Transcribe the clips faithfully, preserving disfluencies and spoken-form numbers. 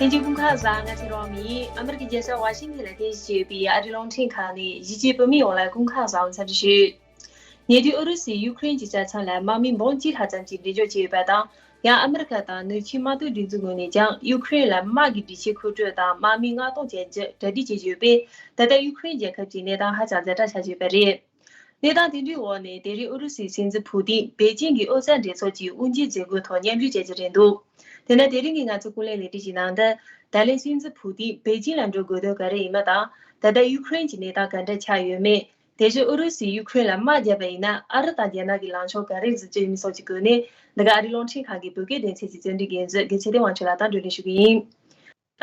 ལྷན་རྒྱས་སྐུ་ཁམས་བཟང་། ང་ཚེ་རིང་མི་ཡིན། ཨ་མི་རི་ཀའི་རྒྱལ་ས་ཝ་ཤིང་ཐན་ལ་རྟེན་གཞི་བྱས་པའི་ཨ་རིའི་རླུང་འཕྲིན་ཁང་ནས་གཞིས་བྱེས་བོད་མི་ཡོངས་ལ་སྐུ་ཁམས་བཟང་འཚམས་འདྲི་ཞུ། ཉེ་དུས་ཨུ་རུ་སུས་ཡུ་ཀེ་རེན་གྱི་ས་མཚམས་ལ་དམག་མི་འབུམ་གཅིག་ལྷག་ཙམ་ཞིག་འགྲེམས་འཇོག་བྱས་ཡོད་པ་དང་། ཡང་ཨ་མི་རི་ཀ་དང་ནུབ་ཆིངས་དམག་དོན་སྒྲིག་འཛུགས་ངོས་ནས་ཀྱང་ཡུ་ཀེ་རེན་ལ་དམག་གི་སྒྲིག་ཆས་མཁོ་སྤྲོད་དང་དམག་མི་མངགས་གཏོང་བྱས་རྒྱུ་གྲ་སྒྲིག་བྱེད་ཀྱི་ཡོད་པས། ད་ལྟ་ཡུ་ཀེ་རེན་རྒྱལ་ཁབ་ཀྱི་གནས་སྟངས་ཧ་ཅང་ཛ་དྲག་ཆགས་བཞིན་པ་རེད། གནས་སྟངས་དེ་འདྲའི་འོག་ནས་དེ་རིང་ཨུ་རུ་སུའི་སྲིད་འཛིན་ཕུ་ཏིན་པེ་ཅིང་གི་ཨོ་རྩལ་འགྲན་ཚོགས་ཀྱི་དབུ་འབྱེད་མཛད་སྒོའི་ཐོག་མཉམ་ཞུགས་བྱེད་ཀྱི་རེད་འདུག་དེ་ན་དེ་རིང་གི་ང་ཚོའི་ཀུན་གླེང་ལས་རིམ་གྱི་ནང་དུ། ད་ལན་སྲིད་འཛིན་ཕུ་ཏིན་པེ་ཅིང་ལ་འགྲོ་དགོས་དོན་ག་རེ་ཡིན་པ་དང་། ད་ལྟ་ཡུ་ཀེ་རེན་གྱི་གནས་སྟངས་ག་འདྲ་ཆགས་ཡོད་མེད། དེ་བཞིན་ཨུ་རུ་སུས་ཡུ་ཀེ་རེན་ལ་དམག་བརྒྱབ་པ་ཡིན་ན་ཨ་རི་དང་རྒྱ་ནག་གི་ལངས་ཕྱོགས་ག་རེ་འཛིན་རྒྱུ་ཡིན་མིན་སོགས་ཀྱི་སྐོར་ནས། འདི་ག་ཨ་རིའི་རླུང་འཕྲིན་ཁང་གི་བོད་སྐད་སྡེ་ཚན་གྱི་རྩོམ་སྒྲིག་འགན་འཛིན་རྒན་ཚེ་བརྟན་དབང་ཕྱུག་ལགས་དང་བགྲོ་གླེང་ཞུ་གི་ཡིན།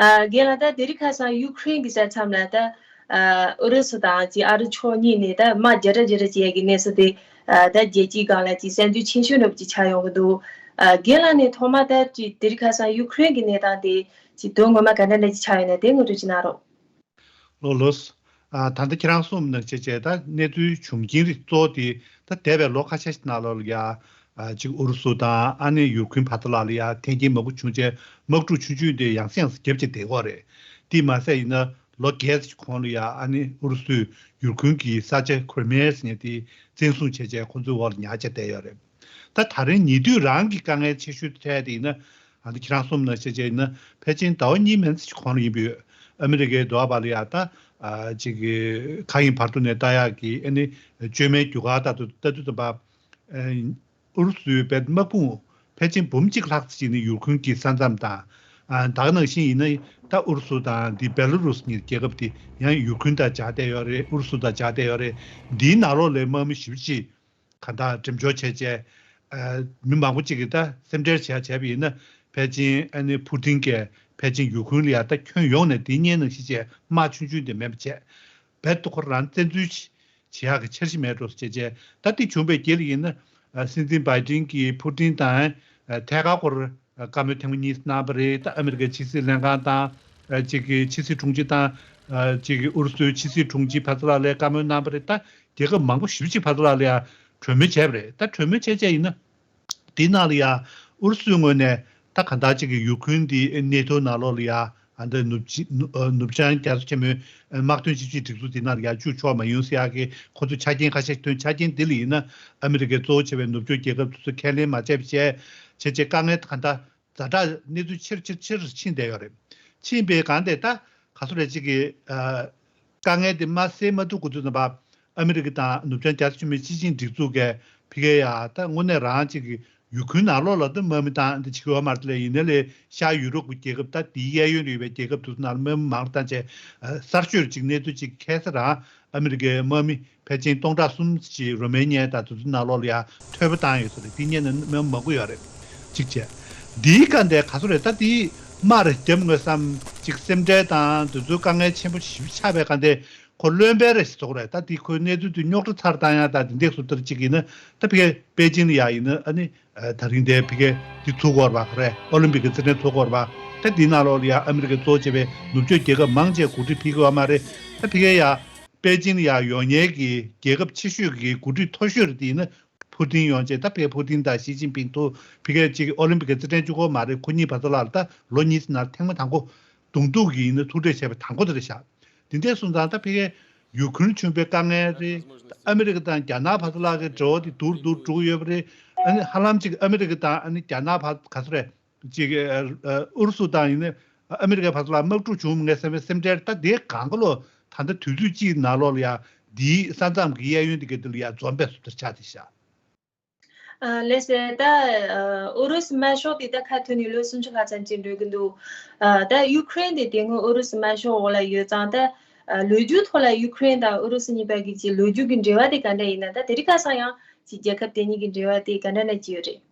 ཨ། རྒན་ལགས། ད་དེ་རིང་ཁ་སང་ཡུ་ཀེ་རེན་གྱི་ས་མཚམས་ལ་ད། ཨ། ཨུ་རུ་སུ་དང་ཅིག་ཨ་རི་ཕྱོགས་གཉིས་ནས་ད་དམག་བརྒྱ་ཕྲག་བརྒྱ་ཕྲག་བྱེད་ཡས་ཀྱི་གནས་ཚུལ་དེ། ཨ། ད་རྒྱལ་སྤྱིའི་སྒང་ལ་ཅིག་གསར་འགྱུར་ཆེ་ཤོས་འདྲ་པོ་ཅིག་ཆགས་ཡོང་གི་འདུག་ཨ། རྒན་ལགས་ནས་ཐོག་མར་ད་ཅིག་དེ་རིང་ཁ་སང་ཡུ་ཀེ་རེན་གྱི་གནས་སྟངས་དེ་ཅིག་དོན་ངོ་མ་ག་འདྲ་འདྲ་ཅིག་ཆགས་ཡོད་ན་དེ་ངོ་སྤྲོད་ཅིག་གནང་རོགས། ལགས་ལགས། ཨ། ད་ལྟ་ཁྱེད་རང་གསུངས་ནང་བཞིན་བྱས་ད་གནས་ཚུལ་བྱུང་རྐྱེན་རིགས་གཙོ་བོ་དེ་ད་འདས་པའི་ལོ་ཁ་ཤས་ཤིག་ནང་ལོགས་ལ་ཡ། ཨ། ཅིག་ཨུ་རུ་སུ་དང་ཨ་ནི་ཡུཀ་རེན་བར་དུ་ལ་ལ་ཡ་འཐེན་འཁྱེར་མང་པོ་བྱུང་བྱས་དམག་འཁྲུག་ཆུང་ཆུང་དེ་ཡང་སེ་ཡང་སེ་རྒྱབ་བྱས་བསྡད་ཡོད་རེད། དེ་མ་ཟད་ཡིན་ན་ལོ་བརྒྱད་ཙམ་གོང་ལ་ཡ་ཨ་ནི་ཨུ་རུ་སུས་ཡུཀ་རེན་གྱི་ས་ཆ་ཁྲི་མི་ཡ་ཟེར་མཁན་དེ་བཙན་བཟུང་བྱས་བྱས་ཁོ་ཚོའི་འོག་ལ་ཉར་བྱས་བསྡད་ཡོད་རེད། ད་ད་རེས་ཉེ་དུས་རང་གི་དཀའ་ངལ་ཆེ་ཤོས་འཕྲད་དེ་ཡིན་ན། ཨ་ནི་ཁྱེད་རང་གསུངས་ནང་བཞིན་བྱས་ཡིན་ན་ཕལ་ཆེར་ཟླ་བ་གཉིས་མན་ཙམ་ཞིག་གོང་ལ་ཡིན་པ་ཡོད། ཨ་མི་རི་ཀའི་འདུག་པ་ལ་ཡ་ད། ཨ། ཅིག་གི་མཁའ་དབྱིངས་བར་དོ་ནས་ལྟ་ཡག་གི་ཨ་ནི་བཅོས་མའི་རྒྱུ་སྐར་ལྟ་དུ་ལྟ་དུས་ཙམ་པ། ཨ། ཨུ་རུ་སུའི་བས་དམག་དཔུང་ཕལ་ཆེར་འབུམ་གཅིག་ལྷག་ཙམ་ཞིག་ནི་ཡུཀ་རེན་གྱི་ས་མཚམས་དང་། ཨ། ད་ག་ནང་བཞིན་ཡིན་ན་ད་ཨུ་རུ་སུ་དང་འདི་བེ་ལ་རུ་སི་གཉིས་རྒྱལ་ཁབ་དེ་ཡང་ཡུཀ་རེན་དང་སྦྱར་བསྡད་ཡོད་རེད། ཨུ་རུ་སུ་དང་སྦྱར་བསྡད་ཡོད་རེད། འདིའི་ནང་ལོགས་ལ་དམག་མི་ཞེ་པོ་ཅིག་གང་ལྟར་འགྲེམས་འཇོག་བྱས་བྱས། ཨ། མི་མང་པོ་ཅིག་གིས་ད་སེམས་ཁྲལ་བྱས་བྱས་པ་ཡིན་ན་ཕལ་ཆེར་ཨ་ནི་ཕུ་ཏིན་གྱིས་ཕལ་ཆེར་ཡུཀ་རེན་ལ་ཡ་ད་ཁྱོན་ཡོངས་ནས་དེ་སྔོན་ནང་བཞིན་བྱས་དམག་ཆུང་ཆུང་དེ་མེད་པ་བྱས། རྦད་དེ་ཁོ་རང་བཙན་འཛུལ་བྱེད་ཡག་གི་འཆར་གཞི་མེད་འགྲོ་ཟེར་བྱས་བྱས། ད་དེ་བྱུང་བའི་རྗེས་ལ་ཡིན་ན། ཨ། སྲིད་འཛིན་བྷའི་ཏིན་གྱིས་ཕུ་ཏིན་དང་། ཨ། ཐད་ཀར་སྐོར་བཀའ་མོལ་ཐེངས་མ་གཉིས་གནང་བ་རེད། ད་ཨ་མི་རི་ཀའི་ཕྱི་སྲིད་ལྷན་ཁང་དང་། ཨ། ཅིག་གི་ཕྱི་སྲིད་དྲུང་ཆེ་དང་། ཨ། ཅིག་གི་ཨུ་རུ་སུའི་ཕྱི་སྲིད་དྲུང་ཆེ་བར་དུ་ལ་ལས་བཀའ་མོལ་གནང་བ་རེད། ད་རྒྱལ་ཁབ་མང་པོ་ཞེ་པོ་ཅིག་བར་དུ་ལ་ལས་ཡ་གྲོས་མོལ་བྱས་པ་རེད། ད་གྲོས་མོལ་བྱས་བྱས་ཡིན་ན། དེའི་ནང་ལ་ཡ་ཨུ་རུ་སུའི་ངོས་ནས་ད་གང་ལྟར་ཅིག་གི་ཡུཀ་རེན་དེ་ནེ་ཐོ་ནང་ལོགས་ལ་ཡ། ཨ། འདི་ནུབ་ཕྱི་ནུབ་ཨ་ནུབ་བྱང་རྒྱ་མཚོ་ཆེན་མོའི་དམག་དོན་སྤྱི་སྤྱོད་སྒྲིག་འཛུགས་དེ་ནང་ལ་ཡ་བཅུག་ཆོག་མ་ཡོང་ཟེར་ཡག་གི་ཁོ་ཚོས་ཆ་རྐྱེན་ཁ་ཤས་བཏོན། ཆ་རྐྱེན་འདི་ལ་ཡིན་ན་ཨ་མི་རི་ཀའི་གཙོ་བོ་བྱས་པའི་ནུབ་ཕྱོགས་རྒྱལ་ཁབ་དེ་ཚོས་ཁས་ལེན་མ་བྱས་པ་བྱས་བྱས་བྱས་དཀའ་ངལ་གང་ལྟར་ཛ་དྲག་གནས་ཚུལ་ཆེ་རུ་ཆེ་རུ་ཆེ་རུ་ཕྱིན་བསྡད་ཡོད་རེད། ཕྱིན་པའི་སྒང་དེ་ད་ག་ཚོད་རེད། ཅིག་གི། ཨ། དཀའ་ངལ་དེ་མ་སེལ་མ་ཐུབ་དགོས་དུས་ཙམ་པ། ཨ་མི་རི་ཀ་དང་ནུབ་བྱང་རྒྱ་མཚོ་ཆེན་མོའི་སྤྱི་ཆིངས་སྒྲིག་འཛུགས་ཀྱིས་ཕ་གིར་ཡ་ད་དངོས་གནས་རང་ཅིག་གི་ཡུཀ་རེན་ནང་ལོགས་ལ་ད་དམག་མི་བཏང་འདི་བྱེད་ཀྱི་ཡོད་མ་རེད་ལ། ཡིན་ནའི་ལས་ཤར་ཡུ་རོབ་ཀྱི་རྒྱལ་ཁབ་ད་དེའི་གཡས་གཡོན་དུ་ཡོད་པའི་རྒྱལ་ཁབ་དེ་ཚོ་ནང་ལ་དམག་མི་མང་རུ་བཏང་བྱས། ཨ། གསར་ཤོས་ཅིག་གནས་ཚུལ་ཅིག་ཁ་སང་རང་ཨ་མི་རི་ཀའི་དམག་མི་ཕལ་ཆེར་སྟོང་ཕྲག་གསུམ་ཅིག་རོ་མེ་ནི་ཡ་དང་དེ་ཚོའི་ནང་ལོགས་ལ་ཡ་ཐོལ་པ་བཏང་ཡོད་ཟེར་རེད། དེ་སྔོན་ནས་དམག་མི་མང་པོ་ཡོད་རེད། གཅིག་བྱས། འདིའི་སྒང་དེ་ག་ཚོད་རེད། ད་དེའི་དམག་རེ་བརྒྱབ་དངོས་སམ་ཅིག་སེམས་ཁྲལ་དང་དེ་ཚོའི་དཀའ་ངལ་ཆེན་པོ་ཞེ་པོ་ཆགས་པའི་སྒང་དེ་ཁོ་རློན་པའི་རེ་ཞིག་ཚོགས་རེད། ད་དེ་ཁོའི་གནས་ཚུལ་དེ་རྙོག་དྲ་ཚར་བཏང་ཡ་ད་དེ་འདྲས་སུ་ལྟར་ཅིག་ཡིན་ན། ད་ཕ་གིའི་པེ་ཅིན་ལ་ཡ་ཡིན་ན་ཨ་ནི་ད་རིང་དེ་ཕ་གིའི་དེ་ཚུགས་ཀྱི་ཡོད་རེད་པ། ག་རེ་ཨོ་ལིམ་པིག་གི་རྩེད་འགྲན་ཚོགས་ཀྱི་ཡོད་རེད་པ། ད་དེའི་ནང་ལོགས་ལ་ཡ་ཨ་མི་རི་ཀའི་གཙོ་བོ་བྱས་པའི་ནུབ་ཕྱོགས་རྒྱལ་ཁབ་མང་ཆེ་གོ་སྒྲིག་ཕེབས་ཀྱི་ཡོད་མ་རེད། ད་ཕ་གིའི་ཡ་པེ་ཅིན་ལ་ཡ་ཡོང་མཁན་གྱི་རྒྱལ་ཁབ་ཆེ་ཤོས་ཀྱི་གོ་སྒྲིག་མཐོ་ཤོས་རེད། དེ་ཡིན་ན་ཕུ་ཏིན་ཡོང་བྱས། ད་ཕ་གིའི་ཕུ་ཏིན་དང་ཞི་ཅིན་ཕིང་ཐུག་ཕ་གིའི་ཅིག་ཨོ་ལིམ་པིག་གི་རྩེད་འགྲན་བཅུ་དགུ་མ་རེད། ཁོ་གཉིས་བར་དུ་ལ་ད་ལོ་གཉིས་ནང་ཐེངས་མ་དང་པོ་གདོང་ཐུག་གི་ཡིན་ན་ཐུག་འཕྲད་བྱས་པ་དང་པོ་དེ་རེད་ཤག་དེ་འདྲས་སོང་ཙང་ད་ཕ་གིའི་ཡུཀ་རེན་བྱུང་བའི་དཀའ་ངལ་རེད། ཨ་མི་རི་ཀ་དང་རྒྱ་ནག་བར་དུ་ལ་གི་འབྲེལ་བ་དེ་སྡུག་རུ་སྡུག་རུ་འགྲོ་གི་ཡོད་པ་རེད། ཨ་ནི་ཧ་ལམ་ཅིག་ཨ་མི་རི་ཀ་དང་ཨ་ནི་རྒྱ་ནག་བར་ག་ཚོད་རེད། ཅིག་ཨ་ཨུ་རུ་སུ་དང་ཡིན་ན་ཨ་མི་རི་ཀའི་བར་དུ་ལ་དམག་འཁྲུག་བྱུང་ངེས་བསམ་པའི་སེམས་ཁྲལ། ད་དེ་གང་ག་ལོ་ད་ལྟ་དུས་ཚོད་གཅིག་ནང་ལོགས་ལ་ཡ་འདིའི་ས་མཚམས་ཀྱི་གཡས་གཡོན་དེ་ག་དེ་ལ་ཡ་འཛོམས་པའི་བཟོ་ལྟར་ཆགས་བསྡད་ཤག་ཨ། ལགས་སོ། ད་ཨ་ཨུ་རུ་སུ་དམར་ཤོག་དེ་ད་ཁ་ཐོན་ནས་ལོ་སུམ་ཅུ་ལྷག་ཙམ་ཅིག་འགྲོ་གི་འདུག་ཨ། ད་ཡུ་ཀེ་རེན་དེ་དེ་སྔོན་ཨུ་རུ་སུ་དམར་ཤོག་འོག་ལ་ཡོད་ཙང་། ད་ཨ་ལོ་རྒྱུས་ཐོག་ལ་ཡུ་ཀེ་རེན་དང་ཨུ་རུ་སུ་གཉིས་བར་གྱི་ཅིག་ལོ་རྒྱུས་ཀྱི་འབྲེལ་བ་དེ་ག་འདྲ་ཡིན་ན། ད་དེ་རིང་ཁ་སང་ཡང་ཅིག་རྒྱལ་ཁབ་དེ་གཉིས་ཀྱི་འབྲེལ་བ་དེ་ག་འདྲ་འདྲ་ཅིག་ཡོད་རེད།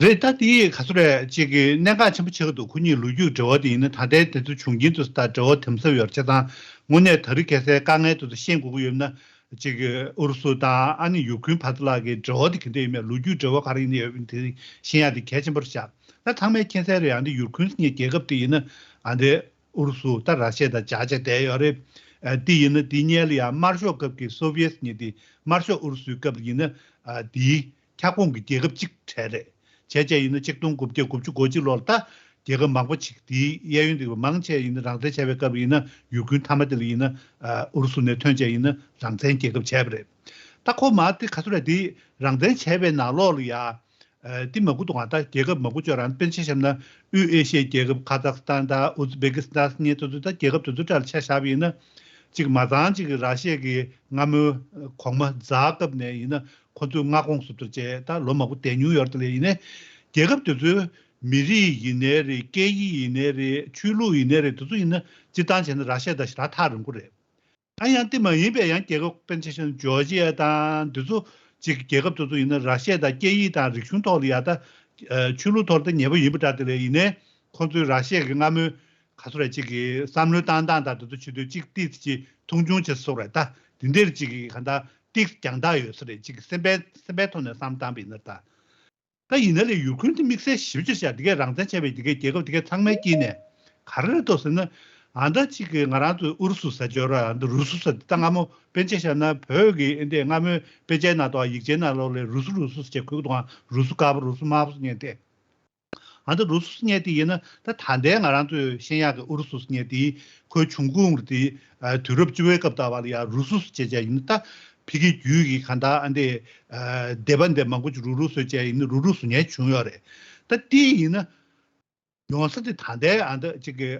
རེད། ད་དེ་ག་ཚོད་རེད། ཅིག་གི་གནད་འགག་ཆེན་པོ་ཆགས་ཀྱི་འདུག་ཁོ་གཉིས་ལོ་རྒྱུས་འབྲེལ་བ་དེ་ཡིན་ན་ད་ལྟའི་དེ་ཚོ་བྱུང་རྐྱེན་དེ་ཚོ་དང་འབྲེལ་བ་དམ་ཟབ་ཡོད་རེད། བྱས་ཙང་དངོས་གནས་ད་རེས་གལ་སྲིད་དཀའ་ངལ་དེ་ཚོ་ཤེས་དགོས་ཀྱི་ཡོད་ན། ཅིག་གི་ཨུ་རུ་སུ་དང་ཨ་ནི་ཡུ་ཀེ་རེན་བར་དུ་ལ་གི་འབྲེལ་བ་དེ་ག་འདྲ་ཡིན་མིན། ལོ་རྒྱུས་འབྲེལ་བ་ག་རེ་ཡིན་ནའི་དེ་ཤེས་ཡ་དེ་གལ་ཆེན་པོ་རེད་ཤག་ད་ཚང་མས་མཁྱེན་གསལ་རེད། ཨ་ནི་ཡུ་ཀེ་རེན་ཟེར་མཁན་རྒྱལ་ཁབ་དེ་ཡིན་ན་ཨ་འདི་ཨུ་རུ་སུ་ད་ར་ཤི་ཡ་དང་སྦྱར་བྱས་བསྡད་ཡོད་རེད། ཨ་དེ་ཡིན་ན་དེ་སྔོན་ལ་ཡ་དམར་ཤོག་སྐབས་ཀྱི་སོ་བི་ཡེ་ཟེར་མཁན་དེ། དམར་ཤོག་ཨུ་རུ་སུའི་སྐབས་ཡིན་ན་ཨ་དེའི་ཁྱབ་ཁོངས་ཀྱི་རྒྱལ་ཁབ་གཅིག་གྲས་རེད། བྱས་བྱས་ཡིན་ན་ཆིག་སྟོང་དགུ་བརྒྱ་དགུ་བཅུ་གོ་གཅིག་ལོར་ད་ རྒྱལ་ཁབ་མང་པོ་ཅིག་དེའི་གཡས་གཡོན་དེ་མང་ཆེ་ཡིན་ན་རང་བཙན་བྱས་པའི་སྐབས་ཡིན་ན་ཡུ་ཁུན་མཐའ་མ་དེ་ལ་ཡིན་ན་ཨུ་རུ་སུ་ནས་ཐོན་བྱས་ཡིན་ན་རང་བཙན་རྒྱལ་ཁབ་བྱས་པ་རེད། ད་ཁོ་མ་དེ་ག་ཚོད་རེད་དེ་རང་བཙན་བྱས་པའི་ནང་ལོགས་ལ་ཡ། དེ་མ་གུ་དུ་ང་ད་རྒྱལ་ཁབ་མ་གུ་ཅོ་རང་དཔེར་ཆ་བཞག་ན་དབུས་ཨེ་ཤི་ཡའི་རྒྱལ་ཁབ་ཁ་ཛག་སི་ཐན་དང་ཨུ་ཛི་བེ་ཀི་སི་ཐན་སྙེ་དུ་དུ་ད་རྒྱལ་ཁབ་དུ་དུ་གྲལ་ཆ་བཞག་པ་ཡིན་ན། ཅིག་མ་ཚང་ཅིག་ར་ཤི་ཡ་གི་སྔ་མོའི་གོང་མ་ཛ་སྐབས་ནས་ཡིན་ན་ཁོ་ཚོའི་མངའ་ཁོངས་སུ་ཐུར་བྱས་ད་ལོ་མང་པོ་བསྡད་མྱོང་ཡོད་དེ་ལས་ཡིན་ནའི་རྒྱལ་ཁབ་དེ་ཚོའི་མི་རིགས་ཡིན་ནའི་རེད། སྐད་ཡིག་ཡིན་ནའི་རེད། ཆོས་ལུགས་ཡིན་ནའི་རེད། དེ་ཚོ་ཡིན་ན་སྤྱིར་བཏང་བྱས་ན་ར་ཤི་ཡ་དང་ཞེ་དྲག་ཐག་རིང་པོ་རེད། ད་ཡང་དེ་མ་ཡིན་པའི་ཡང་རྒྱལ་ཁབ་དཔེར་ན་ཆ་བཞག་ན་ཇོར་ཇི་ཡ་དང་འདི་ཚོ་ཅིག་རྒྱལ་ཁབ་དེ་ཚོ་ཡིན་ན་ར་ཤི་ཡ་དང་སྐད་ཡིག་དང་རིག་གཞུང་ཐོག་ལ་ཡ་ད་ཆོས་ལུགས་ཐོག་ལ་ད་ཉེ་པོ་ཡིན་པ་འདྲ་དེ་ལས་ཡིན་ནའི་ཁོང་ཚོའི་ར་ཤི་ཡ་གི་སྔ་མོའི་ག་ཚོད་རེད་ཅིག་གི་བསམ་བློའི་བཏང་སྟངས་དང་དེ་ཚོ་བྱེད་དུས་ཅིག་ཏིག་ཅིག་མཐོང་ཆུང་བྱེད་སོགས་རེད། ད་དེ་འདིར་ཅིག་གི་ག་ད་ཏིག་རྒྱང་ཐག་ཡོད་ས་རེད། ཅིག་སེམས་པའི་སེམས་པའི་ཐོག་ནས་བསམ་བཏང་པ་ཡིན་ན་ད། ད་ཡིན་ན་ལས་ཡུ་ཁུན་དེ་དམིགས་བསལ་ཞིབ་ཅིག་བྱ་དེ་གའི་རང་བཙན་བྱས་པའི་དེ་གའི་རྒྱལ་ཁབ་དེ་གའི་ཚང་མའི་དཀྱིལ་ནས་ག་རེ་རེད་འདུག་ཟེར་ན། ཨ་འདྲ་ཅིག་གི་ང་རང་ཚོའི་ཨུ་རུ་སུ་ཟེར་ཅོག་ར་ཨ་འདྲ་རུ་སུ་ཟེར་ད་སྔ་མོ་དཔེར་ཆ་བཞག་ན་བོད་ཀྱི་ཨེ་འདྲས་སྔ་མོའི་དཔེ་ཆའི་ནང་དུ་ཡིག་ཆའི་ནང་ལོགས་ལས་རུ་སུ་རུ་སུ་ཟེར་གོ་གི་འདུག་ཨང་། རུ་སུ་དཀར་པོ་རུ་སུ་དམར་པོ་ཟེར་མཁན་དེ། ཨ་འདྲ་རུ་སུ་ཟེར་མཁན་དེ་ཡིན་ན་ད་ད་ལྟའི་ང་རང་ཚོའི་ཤེས་ཡག་གི་ཨུ་རུ་སུ་ཟེར་མཁན་དེ་ཁོའི་བྱུང་ཁུངས་དེ་དུས་རབས་བཅུ་པའི་སྐབས་ལྟ་བ་ལ་ཡང་རུ་སུ་ཟེར་བྱས་བྱས་ཡིན་ན་ད་ཕ་གི་རྒྱུད་ཀྱི་ག་ད་ཨ་འདྲས་སྡེ་པ་འདི་མང་པོ་ཅིག་རུ་རུ་བཟོས་བྱས་ཡིན་ན་རུ་རུ་བཟོ་མཁན་བྱུང་ཡོད་རེད། ད་དེ་ཡིན་ན། ཡོང་ས་དེ་ད་ལྟའི་ཨ་འདྲ་ཅིག་གི་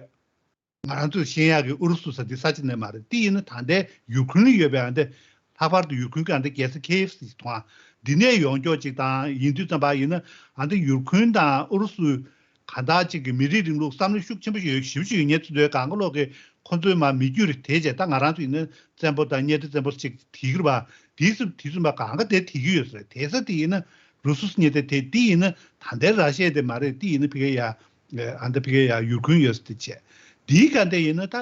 ང་རང་ཚོས་ཤེས་ཡག་གི་ཨུ་རུ་སུ་ཟེར་དེ་ས་ཆ་ནས་མ་རེད། དེ་ཡིན་ན་ད་ལྟའི་ཡུ་ཁུན་ལ་ཡོད་པའི་ཨ་འདྲ་ལྷག་པར་དུ་ཡུ་ཁུན་གྱི་ཨ་འདྲ་རྒྱལ་ས་ཁེ་ཡིབ་ཟེར་གྱི་འདུག་ཨ། འདི་ནས་ཡོང་ཀྱོག་ཅིག་དང་ཡིན་དུས་ཙམ་པ་ཡིན་ན་ཨ་འདྲ་ཡུ་ཁུན་དང་ཨུ་རུ་སུ་གང་ལྟར་ཅིག་གི་མི་རིགས་རིང་ལུགས་བསམ་བློ་ཤུགས་ཆེན་པོ་ཞིག་ཡོད་ཞེ་པོ་ཅིག་ཡོད་མཁན་ཚོ་དེ་གང་ག་ལོག་གི་ཁོ་ཚོའི་མ་མི་རྒྱུད་རེད་དེ་བྱས་ད་ང་རང་ཚོ་ཡིན་ན་བཙན་པོ་དང་གཉའ་ཁྲི་བཙན་པོ་ཅིག་དེ་གི་རེད་པ། དེའི་སུ་དེ་ཚོ་མ་གང་ག་དེ་དེ་གི་ཡོད་ས་རེད། དེ་ས་དེ་ཡིན་ན་རུ་སུ་སྙེ་དེ་དེ་དེ་ཡིན་ན་ད་ལྟའི་ར་ཤི་ཡ་དེ་མ་རེད། དེ་ཡིན་ན་ཕ་གི་ཡ། ཨ་འདི་ཕ་གི་ཡ་ཡུ་ཁུན་ཡོད་ས་དེ་བྱས། དེའི་ག་འདྲ་ཡིན་ན་ད་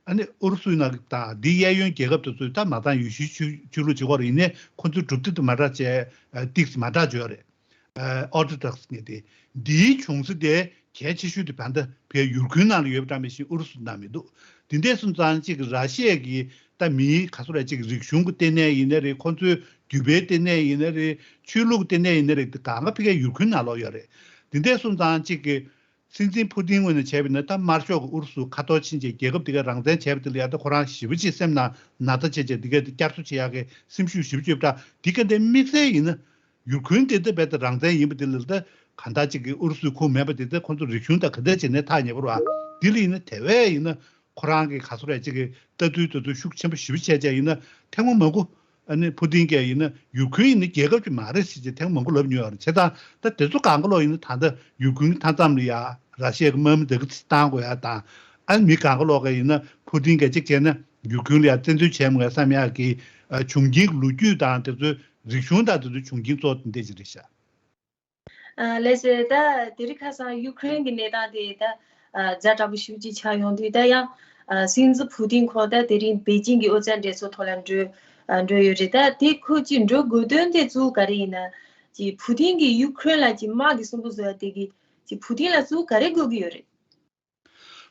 ཨ་ནི་ཨུ་རུ་སུའི་ནང་དང་དེའི་གཡས་གཡོན་རྒྱལ་ཁབ་དེ་ཚོས་ད་མ་ཚང་ཡུལ་ཤུལ་ཆོས་ཆོས་ལུགས་བྱེད་ཀྱི་ཡོད་རེད། ཡིན་ནའི་ཁོ་ཚོའི་གྲུབ་མཐའ་དེ་མ་འདྲ་བྱས་ཏིག་ཙམ་མ་འདྲ་བྱས་ཡོད་རེད། ཨོར་ཐོ་ཌོག་སི་ངས་དེ་འདིའི་བྱུང་ས་དེ་གལ་ཆེ་ཤོས་དེ་བན་ད་བའི་ཡུར་ཁུལ་ནང་ལ་ཡོད་པ་འདྲ་མི་ཤེས། ཨུ་རུ་སུ་ནང་མི་འདུག་དེ་འདྲ་སོང་ཙང་གཅིག་ར་ཤི་ཡ་གི་ད་མིའི་ག་སོ་ར་གཅིག་རིག་གཞུང་གི་ལྟེ་གནས་ཡིན་ན་རེད། ཁོང་ཚོའི་རྒྱུད་པའི་ལྟེ་གནས་ཡིན་ན་རེད། ཆོས་ལུགས་ལྟེ་གནས་ཡིན་ན་རེད། དེ་གང་ག་ཕ་གིའི་ཡུར་ཁུལ་ནང་ལོགས་ཡོད་རེད། དེ་འདྲ་སོང་ཙང་གཅིག་གི་སྲིད་འཛིན་ཕུ་ཏིན་ངོས་ནས་བྱས་པ་ཡིན་ན་ད་དམར་ཤོག་གི་ཨུ་རུ་སུ་ཁ་ཐོར་ཕྱིན་བྱས་རྒྱལ་ཁབ་དེ་ག་རང་བཙན་བྱས་པ་དེ་ལ་ཡ་ད་ཁོ་རང་ཞེ་པོ་ཅིག་སེམས་ནང་ན་ཚ་བྱས་བྱས་དེ་ག་དེ་བསྐྱར་གསོ་བྱེད་ཡག་གི་སེམས་ཤུགས་ཞེ་པོ་ཅིག་ཡོད་པ་འདྲ། དེ་ག་འདྲ་དམིགས་བསལ་ཡིན་ན། ཡུར་ཁུལ་དེ་ལྟ་བུའི་རང་བཙན་ཡིན་པ་དེ་ལ་ད་གང་ལྟར་ཅིག་གི་ཨུ་རུ་སུའི་ཁོངས་མེད་པ་དེ་ད་ཁོང་ཚོ་རིག་གཞུང་དང་ག་འདྲ་བྱས་ནས་ཐག་ཉེ་པོ་རེད་བ། དེ་ལ་ཡིན་ན་དེ་བས་ཡིན་ན་ཁོ་རང་གི་ག་སོ་རེད་ཅིག་གི་ལྟ་ཚུལ་དེ་ཚོ་ཤུགས་ཆེན་པོ་ཞེ་པོ་བྱས་བྱས་ཡིན་ན་ཐེངས་མ་མང་པོ་ཨ་ནི་ཕུ་ཏིན་གྱིས་ཡིན་ན་ཡུར་ཁུལ་ཡིན་ན་རྒྱལ་ཁབ་ཅིག་མ་རེད་ཟེར་བྱས་ཐེངས་མང་པོ་ལབ་མྱོང་ཡོད་རེད། བྱས་ཙང་ད་དེ་ཚོ་གང་ག་ལོག་ཡིན་ན་ད་ལྟ་ཡུར་ཁུལ་མཐའ་མཚམས་ལ་ཡ་ར་ཤི་ཡ་གི་དམག་མི་འདི་ག་ཚོད་བཏང་དགོས་ཡ་དང་། ཨ་ནི་མི་གང་ག་ལོག་ག་ཡིན་ན་ཕུ་ཏིན་གྱིས་གཅིག་བྱས་ན་ཡུར་ཁུལ་ལ་ཡ་བཙན་འཛུལ་བྱས་མ་དགོས་ཡ་བསམ་ཡག་གི་བྱུང་རྐྱེན་གྱི་ལོ་རྒྱུས་དང་དེ་ཚོའི་རིག་གཞུང་དང་དེ་ཚོའི་བྱུང་རྐྱེན་གཙོ་བོ་དེ་འདྲ་ཅིག་རེད་ཤག་ཨ་ལགས་སེ། ད་དེ་རིང་ཁ་སང་ཡུ་ཀེ་རེན་གྱི་གནས་སྟངས་དེ་ད་ཨ་ཛ་དྲག་པོ་ཞེ་པོ་ཅིག་ཆགས་ཡོང་དུས་ད་ཡང་ཨ་སྲིད་འཛིན་ཕུ་ཏིན་ཁོང་ད་དེ་རིང་པེ་ཅིང་གི་ཨོ་རྩལ་འགྲན་ཚོགས་ཐོག་ལ་འགྲོ་ཨ་འགྲོ་ཡོད་རེད། ད་དེ་ཁོ་ཅིག་འགྲོ་དགོས་དོན་དེ་གཙོ་བོ་ག་རེ་ཡིན་ན། ཅིག་ཕུ་ཏིན་གྱིས་ཡུ་ཀེ་རེན་ལ་ཅིག་དམག་གི་སུན་པོ་བཟོ་ཡ་དེ་གི་ཅིག་ཕུ་ཏིན་ལ་གཙོ་བོ་ག་རེ་དགོས་ཀྱི་ཡོད་རེད།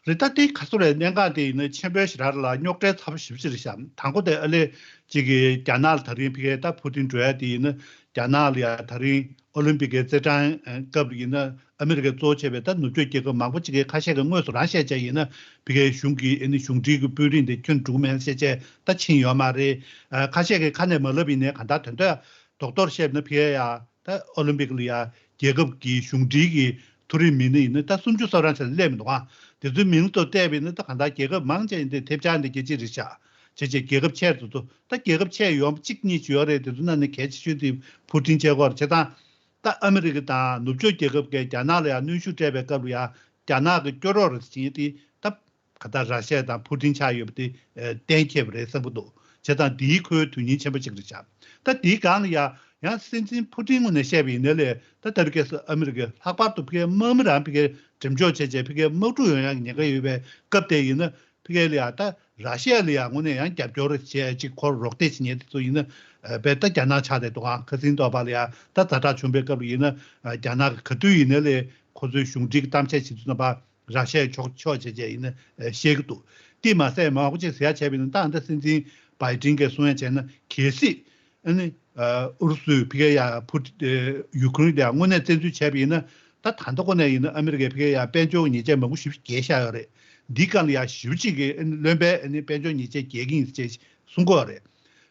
རེད། ད་ལྟའི་ག་སོ་རེད། གནད་འགག་དེ་ཡིན་ན་ཆེན་པོའི་ཞེ་དྲག་རེད་ལ་རྙོག་དྲའི་ཚ་པོ་ཞེ་པོ་ཅིག་རེད་ཤག་དང་པོ་དེ་ཨ་ལེ་གཅིག་གིས་རྒྱ་ནག་ལ་ད་རིང་ཕ་གིའི་ད་ཕུ་ཏིན་འགྲོ་ཡ་དེ་ཡིན་ན་རྒྱ་ནག་ལ་ཡ་ད་རིང་ཨོ་ལིམ་པིག་གི་རྩེད་གྲས་སྐབས་ཡིན་ན་ཨ་མི་རི་ཀས་གཙོ་བོ་བྱས་པའི་ད་ནུབ་ཕྱོགས་རྒྱལ་ཁབ་མང་པོ་ཅིག་གིས་ཁ་ཤས་ཀྱིས་དངོས་སུ་རང་བཤད་བྱས་ཡིན་ན་ཕ་གིའི་གཞུང་གི་ཨ་ནི་གཞུང་འབྲེལ་གྱི་དཔོན་རིགས་དེ་ཁྱོན་འགྲོ་གི་མེད་བཤད་བྱས་ད་ཕྱིན་ཡོད་མ་རེད། ཁ་ཤས་ཀྱིས་ཁ་ནས་མ་ལབ་ཡིན་ནའི་གང་ལྟར་དོན་དག་རྡོག་རྡོག་བཤད་ན་ཕ་གིའི་ཡ། ད་ཨོ་ལིམ་པིག་ལ་ཡ་རྒྱལ་ཁབ་ཀྱི་གཞུང་འབྲེལ་གྱི་མཐོ་རིམ་མི་སྣ་ཡིན་ན་ད་སུམ་ཅུ་སོ་གྲངས་ཆ་ལ་སླེབས་མི་འདུག་ཨ། དེ་ཚོའི་མིང་ཐོ་བལྟས་པ་ཡིན་ན་ད་གང་ལྟར་རྒྱལ་ཁབ་མང་ཆེ་ཡིན་ཏེ་ཐེབས་ཆག་འདི་རྒྱལ་སྤྱི་རེད་ཤག་བྱས་བྱས་རྒྱལ་ཁབ་ཆེ་རུ་ཚོ་ད་རྒྱལ་ཁབ་ཆེ་ཡོང་གཅིག་གཉིས་ཅིག་ཡོད་རེད། དེ་ཚོ་ནང་ནས་གལ་ཆེ་ཤོས་དེ་ཕུ་ཏིན་བྱས་སྐོར་བྱས་ཙང་། ད་ཨ་མི་རི་ཀ་དང་ནུབ་ཕྱོགས་རྒྱལ་ཁབ་ཀྱིས་རྒྱ་ནག་ལ་ཡང་གནོན་ཤུགས་སྤྲད་པའི་སྐབས་ལ་ཡང་རྒྱ་ནག་གི་སྐྱོ་རོགས་རེད་ཟེར་གྱིན་དེ་ད། ག་ད་ར་ཤ་ཡ་དང་ཕུ་ཏིན་ཆགས་ཡོད་པ་དེ་གཏན་འཁེལ་བ་རེད་བསམ་གྱི་འདུག་བྱས་ཙང་དེའི་ཁོའི་དོན་སྙིང་ཆེན་པོ་གཅིག་རེད་ཤག་ད་དེའི་སྒང་ལ་ཡ་ཡང་སྲིད་འཛིན་ཕུ་ཏིན་ངོས་ནས་བཤད་པ་ཡིན་ན་ལས་ད་ད་རེས་ཁ་སང་ཨ་མི་རི་ཀའི་ལྷག་པར་དུ་ཕ་གིའི་དམག་མི་རང་ཕ་གིར་འགྲེམས་འཇོག་བྱས་བྱས་ཕ་གིའི་དམག་འཁྲུག་ཡོང་ཡག་གི་ཉེན་ཁ་ཡོད་པའི་སྐབས་དེ་ཡིན་ན་ཕ་གི་ལ་ཡ་ད་ར་ཤ་ཡ་ལ་ཡ་དངོས་གནས་ཡང་རྒྱབ་སྐྱོར་བྱས་ཅིག་ཁོར་རོགས་འདེགས་བྱེད་མཁན་དེ་ཚོ་ཡིན་ན་བས་ད་རྒྱ་ནག་ཆགས་བསྡད་འདུག་ཨང་། ཁ་སང་ཐོག་པ་ལ་ཡ་ད་ཛ་དྲག་བྱུང་པའི་སྐབས་ལ་ཡིན་ན་རྒྱ་ནག་གི་ག་དུས་ཡིན་ན་ལས་ཁོ་ཚོའི་གཞུང་འབྲེལ་གྱི་གཏམ་བཤད་བྱེད་དུས་ཙམ་པ། ར་ཤ་ཡའི་ཕྱོགས་ཕྱོགས་བྱས་བྱས་ཡིན་ན་ཨ་བཤད་ཀྱི་འདུག་དེ་མ་ཟད་མང་པོ་ཅིག་ཟེར་ཡ་བྱས་པ་ཡིན་ན་ད་ལྟ་སྲིད་འཛིན་བྷའི་ཏིན་གྱིས་གསུང་ཡ་བྱས་ན་གལ་སྲིད་ཨ་ནི་ཨ་ཨུ་རུ་སུས་ཕ་གི་ཡ་ཕུ་ཨ་ཡུ་ཁུ་རེན་དེ་ཡ་དངོས་གནས་བཙན་འཛུལ་བྱས་པ་ཡིན་ན་ ད་ད་ལྟ་ཁོ་ནས་ཡིན་ན་ཨ་མི་རི་ཀས་ཕ་གིར་ཡ་དཔལ་འབྱོར་གྱི་ཉེས་ཆད་མང་པོ་ཞེ་པོ་ཅིག་བརྒལ་བཞག་ཡོད་རེད། འདིའི་སྒང་ལ་ཡ་ཞེ་པོ་ཅིག་གི་བློན་པས་ཨ་ནི་དཔལ་འབྱོར་ཉེས་ཆད་བརྒལ་གྱི་ཡིན་ཅེས་གསུང་གི་ཡོད་རེད།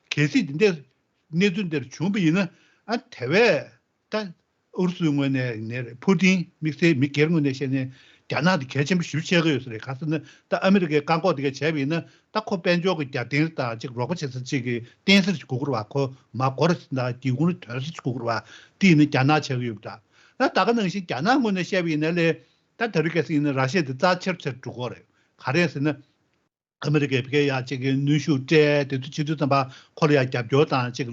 གལ་སྲིད་འདི་འདྲའི་གནས་ཚུལ་འདིར་བྱུང་བ་ཡིན་ན། ཨ་དེ་བས་ད་ཨུ་རུ་སུའི་ངོས་ནས་ནས་ཕུ་ཏིན་དམིགས་བསལ་མི་སྒེར་ངོས་ནས་བཤད་ན་རྒྱ་ནག་དེ་གལ་ཆེན་པོ་ཞེ་པོ་ཆགས་ཀྱི་ཡོད་ས་རེད། ག་ཟེར་ན་ད་ཨ་མི་རི་ཀའི་བཀག་འགོག་དེ་ག་བྱས་པ་ཡིན་ན། ད་ཁོ་དཔལ་འབྱོར་གྱི་རྒྱབ་རྟེན་དང་ཅིག་རོགས་པ་བྱེད་ས་ཅིག་གི་རྟེན་གཞི་ཞིག་དགོས་ཀྱི་རེད་བ། ཁོ་མ་སྒོར་ཟིན་དང་སྒེའུ་ཁུང་ལ་དོན་གཞི་ཞིག་དགོས་ཀྱི་རེད་བ། དེ་ཡིན་ན་རྒྱ་ནག་ཆགས་ཀྱི་ཡོད་པ་འདྲ། ད་ད་ག་ནང་བཞིན་རྒྱ་ནག་ངོས་ནས་བཤད་པ་ཡིན་ན་ལས། ད་ད་རེས་གལ་སྲིད་ཡིན་ན་ར་ཤི་ཡ་དེ་རྩ་ཆེར་ཆེར་འགྲོ་གི་རེད། ག་རེ་ཟེར་ན། ཨ་མི་རི་ཀས་ཕ་གིར་ཡ་ཅིག་གི་གནོན་ཤུགས་སྤྲད་དེ་ཚོ་བྱེད་དུས་ཙམ་པ་ཁོ་ལ་ཡ་རྒྱབ་སྐྱོར་དང་ཅིག་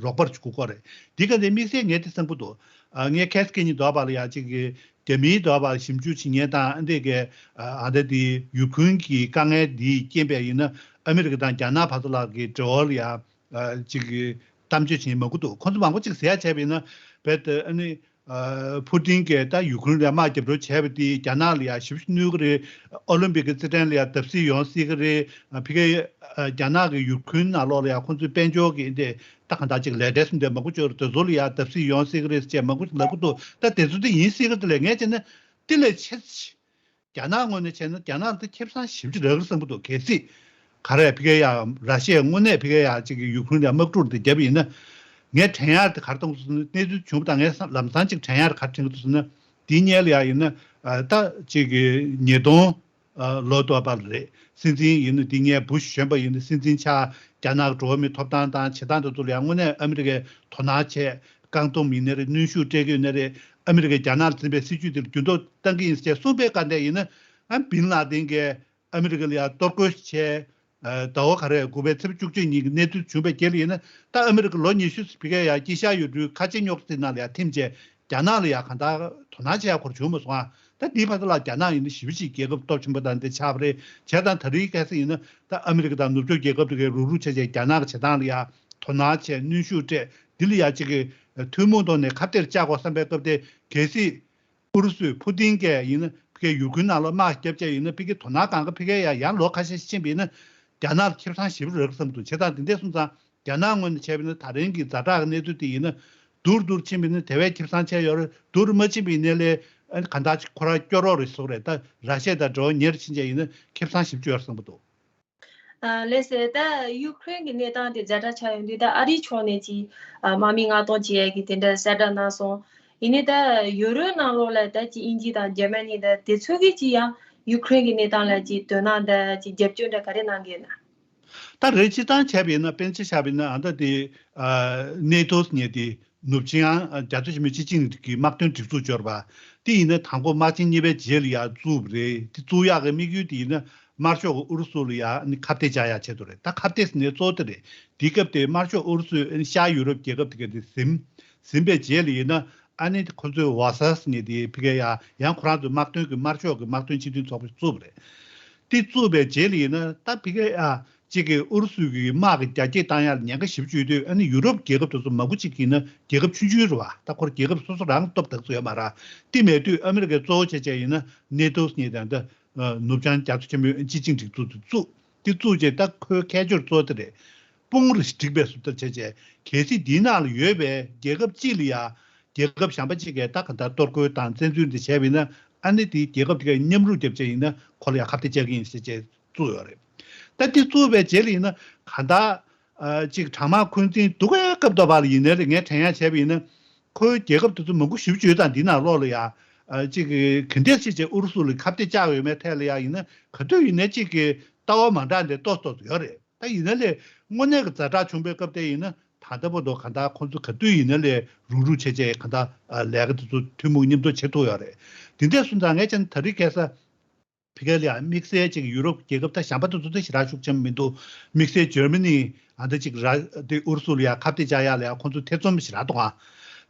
རོགས་པ་ཞིག་དགོས་ཀྱི་རེད། འདི་ག་འདི་དམིགས་བསལ་ངས་དེ་གསུང་གི་འདུག་ཨ་ངས་ཁ་སང་གཉིས་འདྲ་པོ་ལ་ཡ་ཅིག་གི་རྒྱ་མིའི་འདྲ་པོ་ཞིབ་འཇུག་བྱེད་མཁན་དང་ཨ་འདི་གའི་ཨ་ད་དེ་ཡུ་ཁུ་རེན་གྱི་དཀའ་ངལ་འདིའི་རྐྱེན་པས་ཡིན་ན་ཨ་མི་རི་ཀ་དང་རྒྱ་ནག་བར་དུ་ལ་གི་འབྲེལ་བ་ལ་ཡ་ཅིག་གི་གཏམ་བརྗོད་བྱེད་མཁན་མང་པོ་འདུག་ཁོང་ཚོ་མང་པོ་ཅིག་ཟེར་ཡ་བྱས་པ་ཡིན་ན་རྦད་དེ་ཨ་ནི། ཨ་ཕུ་ཏིན་གྱིས་ད་ཡུ་ཁུ་རེན་ལ་དམག་རྒྱབ་རོགས་བྱས་པ་དེས་རྒྱ་ནག་ལ་ཡ་ཞེ་པོ་ཅིག་གནོད་ཀྱི་རེད། ཨོ་ལིམ་པིག་གི་རྩེད་འགྲན་ལ་ཡ་བརྡབ་གསིག་ཡོང་སྲིད་ཀྱི་རེད། ཨ་ཕ་གིའི་ཨ་རྒྱ་ནག་གིས་ཡུ་ཁུ་རེན་ནང་ལོགས་ལ་ཡ་ཁོང་ཚོའི་དཔལ་འབྱོར་གྱི་འདི་ད་གང་ལྟར་ཅིག་ལས་འབྲས་སུ་འདི་མང་པོ་ཅིག་ཡོད་རེད། དེ་ཚོ་ལ་ཡ་བརྡབ་གསིག་ཡོང་སྲིད་ཀྱི་རེད་ཟེར་བྱས་མང་པོ་ཅིག་ལབ་ཀྱི་འདུག་ད་དེ་ཚོ་དེ་ཡིན་སྲིད་ཀྱི་རེད། དེ་ལས་ངས་བྱས་ན་དེ་ལས་ཆེ་རྒྱ་ནག་ངོས་ནས་བྱས་ན་རྒྱ་ནག་ལ་ད་ཁེ་བཟང་ཞེ་པོ་ཅིག་རག་གི་རེད་བསམ་གྱི་འདུག་གལ་སྲིད་ག་རེ་ཕ་གིའི་ཡ་ར་ཤི་ཡའི་དངོས་གནས་ཕ་གིའི་ཡ་ཅིག་གི་ཡུ་ཁུ་རེན་ལ་དམག་འཁྲུག་འདི་བརྒྱབ་པ་ཡིན་ན། ངས་དྲན་ཡག་དེ་ག་རེ་གཏོང་གི་འདུག་ཟེར་ན། གནས་ཚུལ་བྱུང་བ་དང་ངས་ལམ་སང་ཅིག་དྲན་ཡག་ག་རེ་དྲན་གྱི་འདུག་ཟེར་ན། འདི་སྔོན་ལ་ཡ་ཡིན་ན་ཨ་ད་ཅིག་གི་ཉིས་སྟོང་ལོ་འདྲ་པོ་ལ་རེད། སྲིད་འཛིན་ཡིན་ན་འདི་སྔོན་བུ་ཤི་གཞོན་པ་ཡིན་ན་སྲིད་འཛིན་ཆགས། རྒྱ་ནག་གི་འགྲོ་བ་མིའི་ཐོབ་ཐང་དང་བྱེད་སྟངས་དེ་ཚོ་ལ་ཡང་དངོས་གནས་ཨ་མི་རི་ཀས་དོ་སྣང་བྱས། བཀག་སྡོམ་ཡིན་ནའི་རེད། གནོན་ཤུགས་སྤྲད་ཀྱི་ཡོད་ནའི་རེད། ཨ་མི་རི་ཀས་རྒྱ་ནག་ལ་འཛིན་པའི་སྲིད་བྱུས་དེ་ལ་འགྱུར་ལྡོག་བཏང་གི་ཡིན་ཟེར་གསུངས་པའི་སྐབས་དེ་ཡིན་ན། ཨ་བིན་ལ་དིན་གྱིས་ཨ་མི་རི་ཀ་ལ་ཡང་གཏོར་རྒོལ་བྱས། ཟླ་བ་ག་རེ་དགུ་པའི་ཚེས་པ་བཅུ་གཅིག་ཉིན་གྱི་གནས་ཚུལ་བྱུང་བའི་རྗེས་ལ་ཡིན་ན། ད་ཨ་མི་རི་ཀ་ལོ་ཉི་ཤུ་ཕ་གིར་ཡང་དཀྱིལ་ཤར་ཡུལ་གྲུའི་ཁ་ཆེ་རྙོག་དྲའི་ནང་ལ་ཡང་ཐིམ་བྱས། རྒྱ་ནག་ལ་ཡང་གང་ལྟར་དོ་སྣང་བྱེད་ཡག་ཁོར་བྱུང་མ་སོང་ཨ། ད་འདིའི་བར་དུ་ལ་རྒྱ་ནག་ཡིན་ན་ཞེ་པོ་ཅིག་རྒྱལ་ཁབ་སྟོབས་ཆེན་པོ་དང་འདི་ཆགས་པ་རེད། བྱས་ཙང་ད་རེས་གལ་སྲིད་ཡིན་ན་ད་ཨ་མི་རི་ཀ་དང་ནུབ་ཕྱོགས་རྒྱལ་ཁབ་དེ་གའི་རུག་རུག་བྱས་བྱས་རྒྱ་ནག་གི་བྱེད་སྟངས་ལ་ཡང་དོ་སྣང་བྱས། གནོན་ཤུགས་སྤྲད། འདི་ལ་ཡང་ཅིག་གི་ཐུན་མོང་ཐོག་ནས་ཁ་གཏད་བཅག་དགོས་བསམ་པའི་སྐབས་དེ། གལ་སྲིད་ཨུ་རུ་སུས་ཕུ་ཏིན་གྱིས་ཡིན་ན་ཕ་གིའི་ཡུ་ཁུ་རེན་ནང་ལ་དམག་བརྒྱབ་བྱས་ཡིན་ན། ཕ་གི་དོ་སྣང་གང་ག་ཕ་གིར་ཡང་ཡང་ལོ་ཁ་ཤས་ཤིག་ཕྱིན་པ་ཡིན་ན་རྒྱ་ནག་ལ་ཁེ་བཟང་ཞེ་པོ་རག་བསམ་འདུག་བྱས་ཙང་དེ་འདྲ་སོང་ཙང་རྒྱ་ནག་ངོས་ནས་བྱས་པ་ཡིན་ན་ད་རིང་གི་ཛ་དྲག་གི་གནས་ཚུལ་དེ་ཡིན་ན་མདུར་མདུར་ཕྱིན་པ་ཡིན་ན་དེ་བས་ཁེ་བཟང་ཆེ་ཡོད་རེད། མདུར་མ་ཕྱིན་པ་ཡིན་ན་ལས་ཨ་གང་ལྟར་ཅིག་ཁོ་རང་སྐྱོ་རོགས་རེད་བཟོ་རེད། ད་ར་ཤི་ཡ་དང་འབྲེལ་བ་ཉེ་རུ་ཕྱིན་བྱས་ཡིན་ན་ཁེ་བཟང་ཞེ་པོ་ཅིག་ཡོད་རེད་བསམ་གྱི་འདུག་ཨ་ལགས་སེ། ད་ཡུ་ཁུ་རེན་གྱི་གནས་སྟངས་དེ་ཛ་དྲག་ཆགས་ཡོང་དུས། ད་ཨ་རིའི་ཕྱོགས་ནས་ཀྱི་ཨ་དམག་མི་མངགས་གཏོང་བྱེད་ཡས་ཀྱི་དེ་འདྲ་གསལ་བསྒྲགས་གནང་སོང་། ཡིན་ནའི་ད་ཡུ་རོབ་ནང་ལོགས་ལ་ད་ཀྱི་དབྱིན་ཇི་དང་འཇར་མ་ནི་དང་དེ་ཚོ་གིས་ཀྱི་ཡང་ཡུ་ཁུ་རེན་གྱི་གནས་སྟངས་ལ་ཀྱི་དོ་སྣང་དང་ཀྱི་རྒྱབ་སྐྱོར་འདྲ་ག་རེ་གནང་གི་ཡོད་ན། ད་རེས་སྤྱིར་བཏང་བྱས་པ་ཡིན་ན། དཔེར་ན་ཆ་བཞག་པ་ཡིན་ན་ཨ་ད་དེ་ཨ་ནེ་ཏོ་ཟེར་མཁན་དེ། ནུབ་བྱང་རྒྱ་མཚོ་ཆེན་པོའི་སྤྱི་ཆིངས་ཀྱི་དམག་དོན་སྒྲིག་འཛུགས་ཅིག་ཡོད་རེད་པ། དེ་ཡིན་ན་དང་པོ་དམག་ཆེན་གཉིས་པའི་རྗེས་ལ་ཡར་བཙུགས་པ་རེད། དེ་བཙུགས་ཡག་གི་དམིགས་ཡུལ་དེ་ཡིན་ན་དམར་ཤོག་གི་ཨུ་རུ་སུ་ལ་ཡར་ནི་ཁ་གཏད་བཅག་ཡག་ཆེད་དུ་རེད། ད་ཁ་གཏད་ཟེར་ནས་གཙོ་བོ་དེ་རེད། དེའི་སྐབས་དེ་དམར་ཤོག་ཨུ་རུ་སུས་ཤར་ཡུ་རོབ་རྒྱལ་ཁབ་དེ་ག་དེ་ཟིན་ཟིན་པའི་རྗེས་ལ་ཡིན་ན། ཨ་ནི་ཁོ་ཚོས་ཝ་སར་ཟེར་མཁན་དེ་ཕ་གིར་ཡར་ཡང་ཁོ་རང་ཚོའི་དམག་དོན་གྱི་དམར་ཤོག་གི་དམག་དོན་སྤྱི་མཐུན་ཚོགས་པ་བཙུགས་པ་རེད། དེ་བཙུགས་པའི་རྗེས་ལ་ཡིན་ན་ད་ཕ་གིར་ཡ། གཅིག་གིས་ཨུ་རུ་སུ་གི་དམག་གི་རྒྱ་སྐྱེད་བཏང་ཡག་ལ་ཉེན་ཁ་ཞེ་པོ་ཅིག་ཡོད་དུས། ཨ་ནི་ཡུ་རོབ་རྒྱལ་ཁབ་དེ་ཚོ་མང་པོ་ཅིག་གིས་ན་རྒྱལ་ཁབ་ཆུང་ཆུང་རེད་བ། ད་ཁོར་རྒྱལ་ཁབ་སོ་སོ་རང་སྟོབས་དག་ཚོད་ཡོད་མ་རེད། དེ་མེད་དུས་ཨ་མི་རི་ཀས་གཙོ་བོ་བྱས་བྱས་ཡིན་ན་ནེ་ཏོ་ཟེར་མཁན་དང་། ད་ནུབ་བྱང་རྒྱ་མཚོ་ཆེན་པོའི་སྤྱི་ཆིངས་སྒྲིག་འཛུགས་དེ་བཙུགས། དེ་བཙུགས་རྗེས་ད་ཁོའི་ཁྱད་ཆོས་གཙོ་བོ་དེ་རེད། དཔུང་རུ་སྒྲིག་པའི་བཟོ་ལྟ་བྱས་བྱས། གལ་སྲིད་དེའི་ནང་ལ་ཡོད་པའི་རྒྱལ་ཁབ་གཅིག་ལ་ཡ། རྒྱལ་ཁབ་གཞན་པ་གཅིག་གིས་ད་ག་ད་གཏོར་རྒོལ་དང་བཙན་འཛུལ་འདི་བྱས་པ་ཡིན་ན། ཨ་ནི་དེའི་རྒྱལ་ཁབ་དེ་གས་མཉམ་རུབ་བརྒྱབ་བྱས་ཡིན་ན་ཁོ་ལ་ཡ་ཁ་གཏད་བཅག་གི་ཡིན་ཟེར་བྱས་བཙུགས་ཡོད་རེད། ད་དེ་བཙུགས་པའི་རྗེས་ལ་ཡིན་ན་གང་ལྟར། ཨ་གཅིག་གྲང་དམག་འཁོན་འཛིན་སྡུག་པའི་སྐབས་ཐོག་པ་ལ་ཡིན་ནའི་རེད། ངས་དྲན་ཡག་བྱས་པ་ཡིན་ན། ཁོའི་རྒྱལ་ཁབ་དེ་ཚོ་མང་པོ་ཞེ་པོ་ཅིག་ཡོད་ཙང་འདི་ནང་ལོགས་ལ་ཡ། ཨ་གཅིག་གི་ག་འདྲས་ཅིག་བྱས་ཨུ་རུ་སུ་ལ་ཁ་གཏད་བཅག་ཡོད་མེད་ཐད་ལ་ཡ་ཡིན་ན། ག་དུས་ཡིན་ནའི་གཅིག་གི་ལྟ་བ་མ་འདྲ་འདྲ་ཏོག་ཏོག་ཡོད་རེད། ད་ཡིན་ན་ལས་དངོས་གནས་ཀྱི་ཛ་དྲག་བྱུང་པའི་སྐབས་དེ་ཡིན་ན། ད་ལྟ་བར་དུ་གང་ལྟར་ཁོང་ཚོ་ག་དུས་ཡིན་ན་ལས་རུག་རུག་བྱས་བྱས་གང་ལྟར་ཨ་ལས་ཀ་དེ་ཚོ་ཐུན་མོང་མཉམ་དུ་བྱེད་ཐུབ་ཡོད་རེད། དེ་འདྲས་སོང་ཙང་ངས་བྱས་ན་ད་རེས་ཁ་སང་ཕ་གི་ལ་ཡང་དམིགས་བསལ་ཅིག་ཡུ་རོབ་རྒྱལ་ཁབ་ད་གཞན་པ་དེ་ཚོ་དེ་ཞེ་དྲག་ཤུགས་ཆེན་པོ་མི་འདུག་དམིགས་བསལ་འཇར་མ་ནི་ཨ་འདྲ་ཅིག་ར་དེ་ཨུ་རུ་སུ་ལ་ཡང་ཁ་གཏད་བཅག་ཡག་ལ་ཡང་ཁོང་ཚོ་ཐེ་ཚོམ་ཞེ་དྲག་འདུག་ཨ།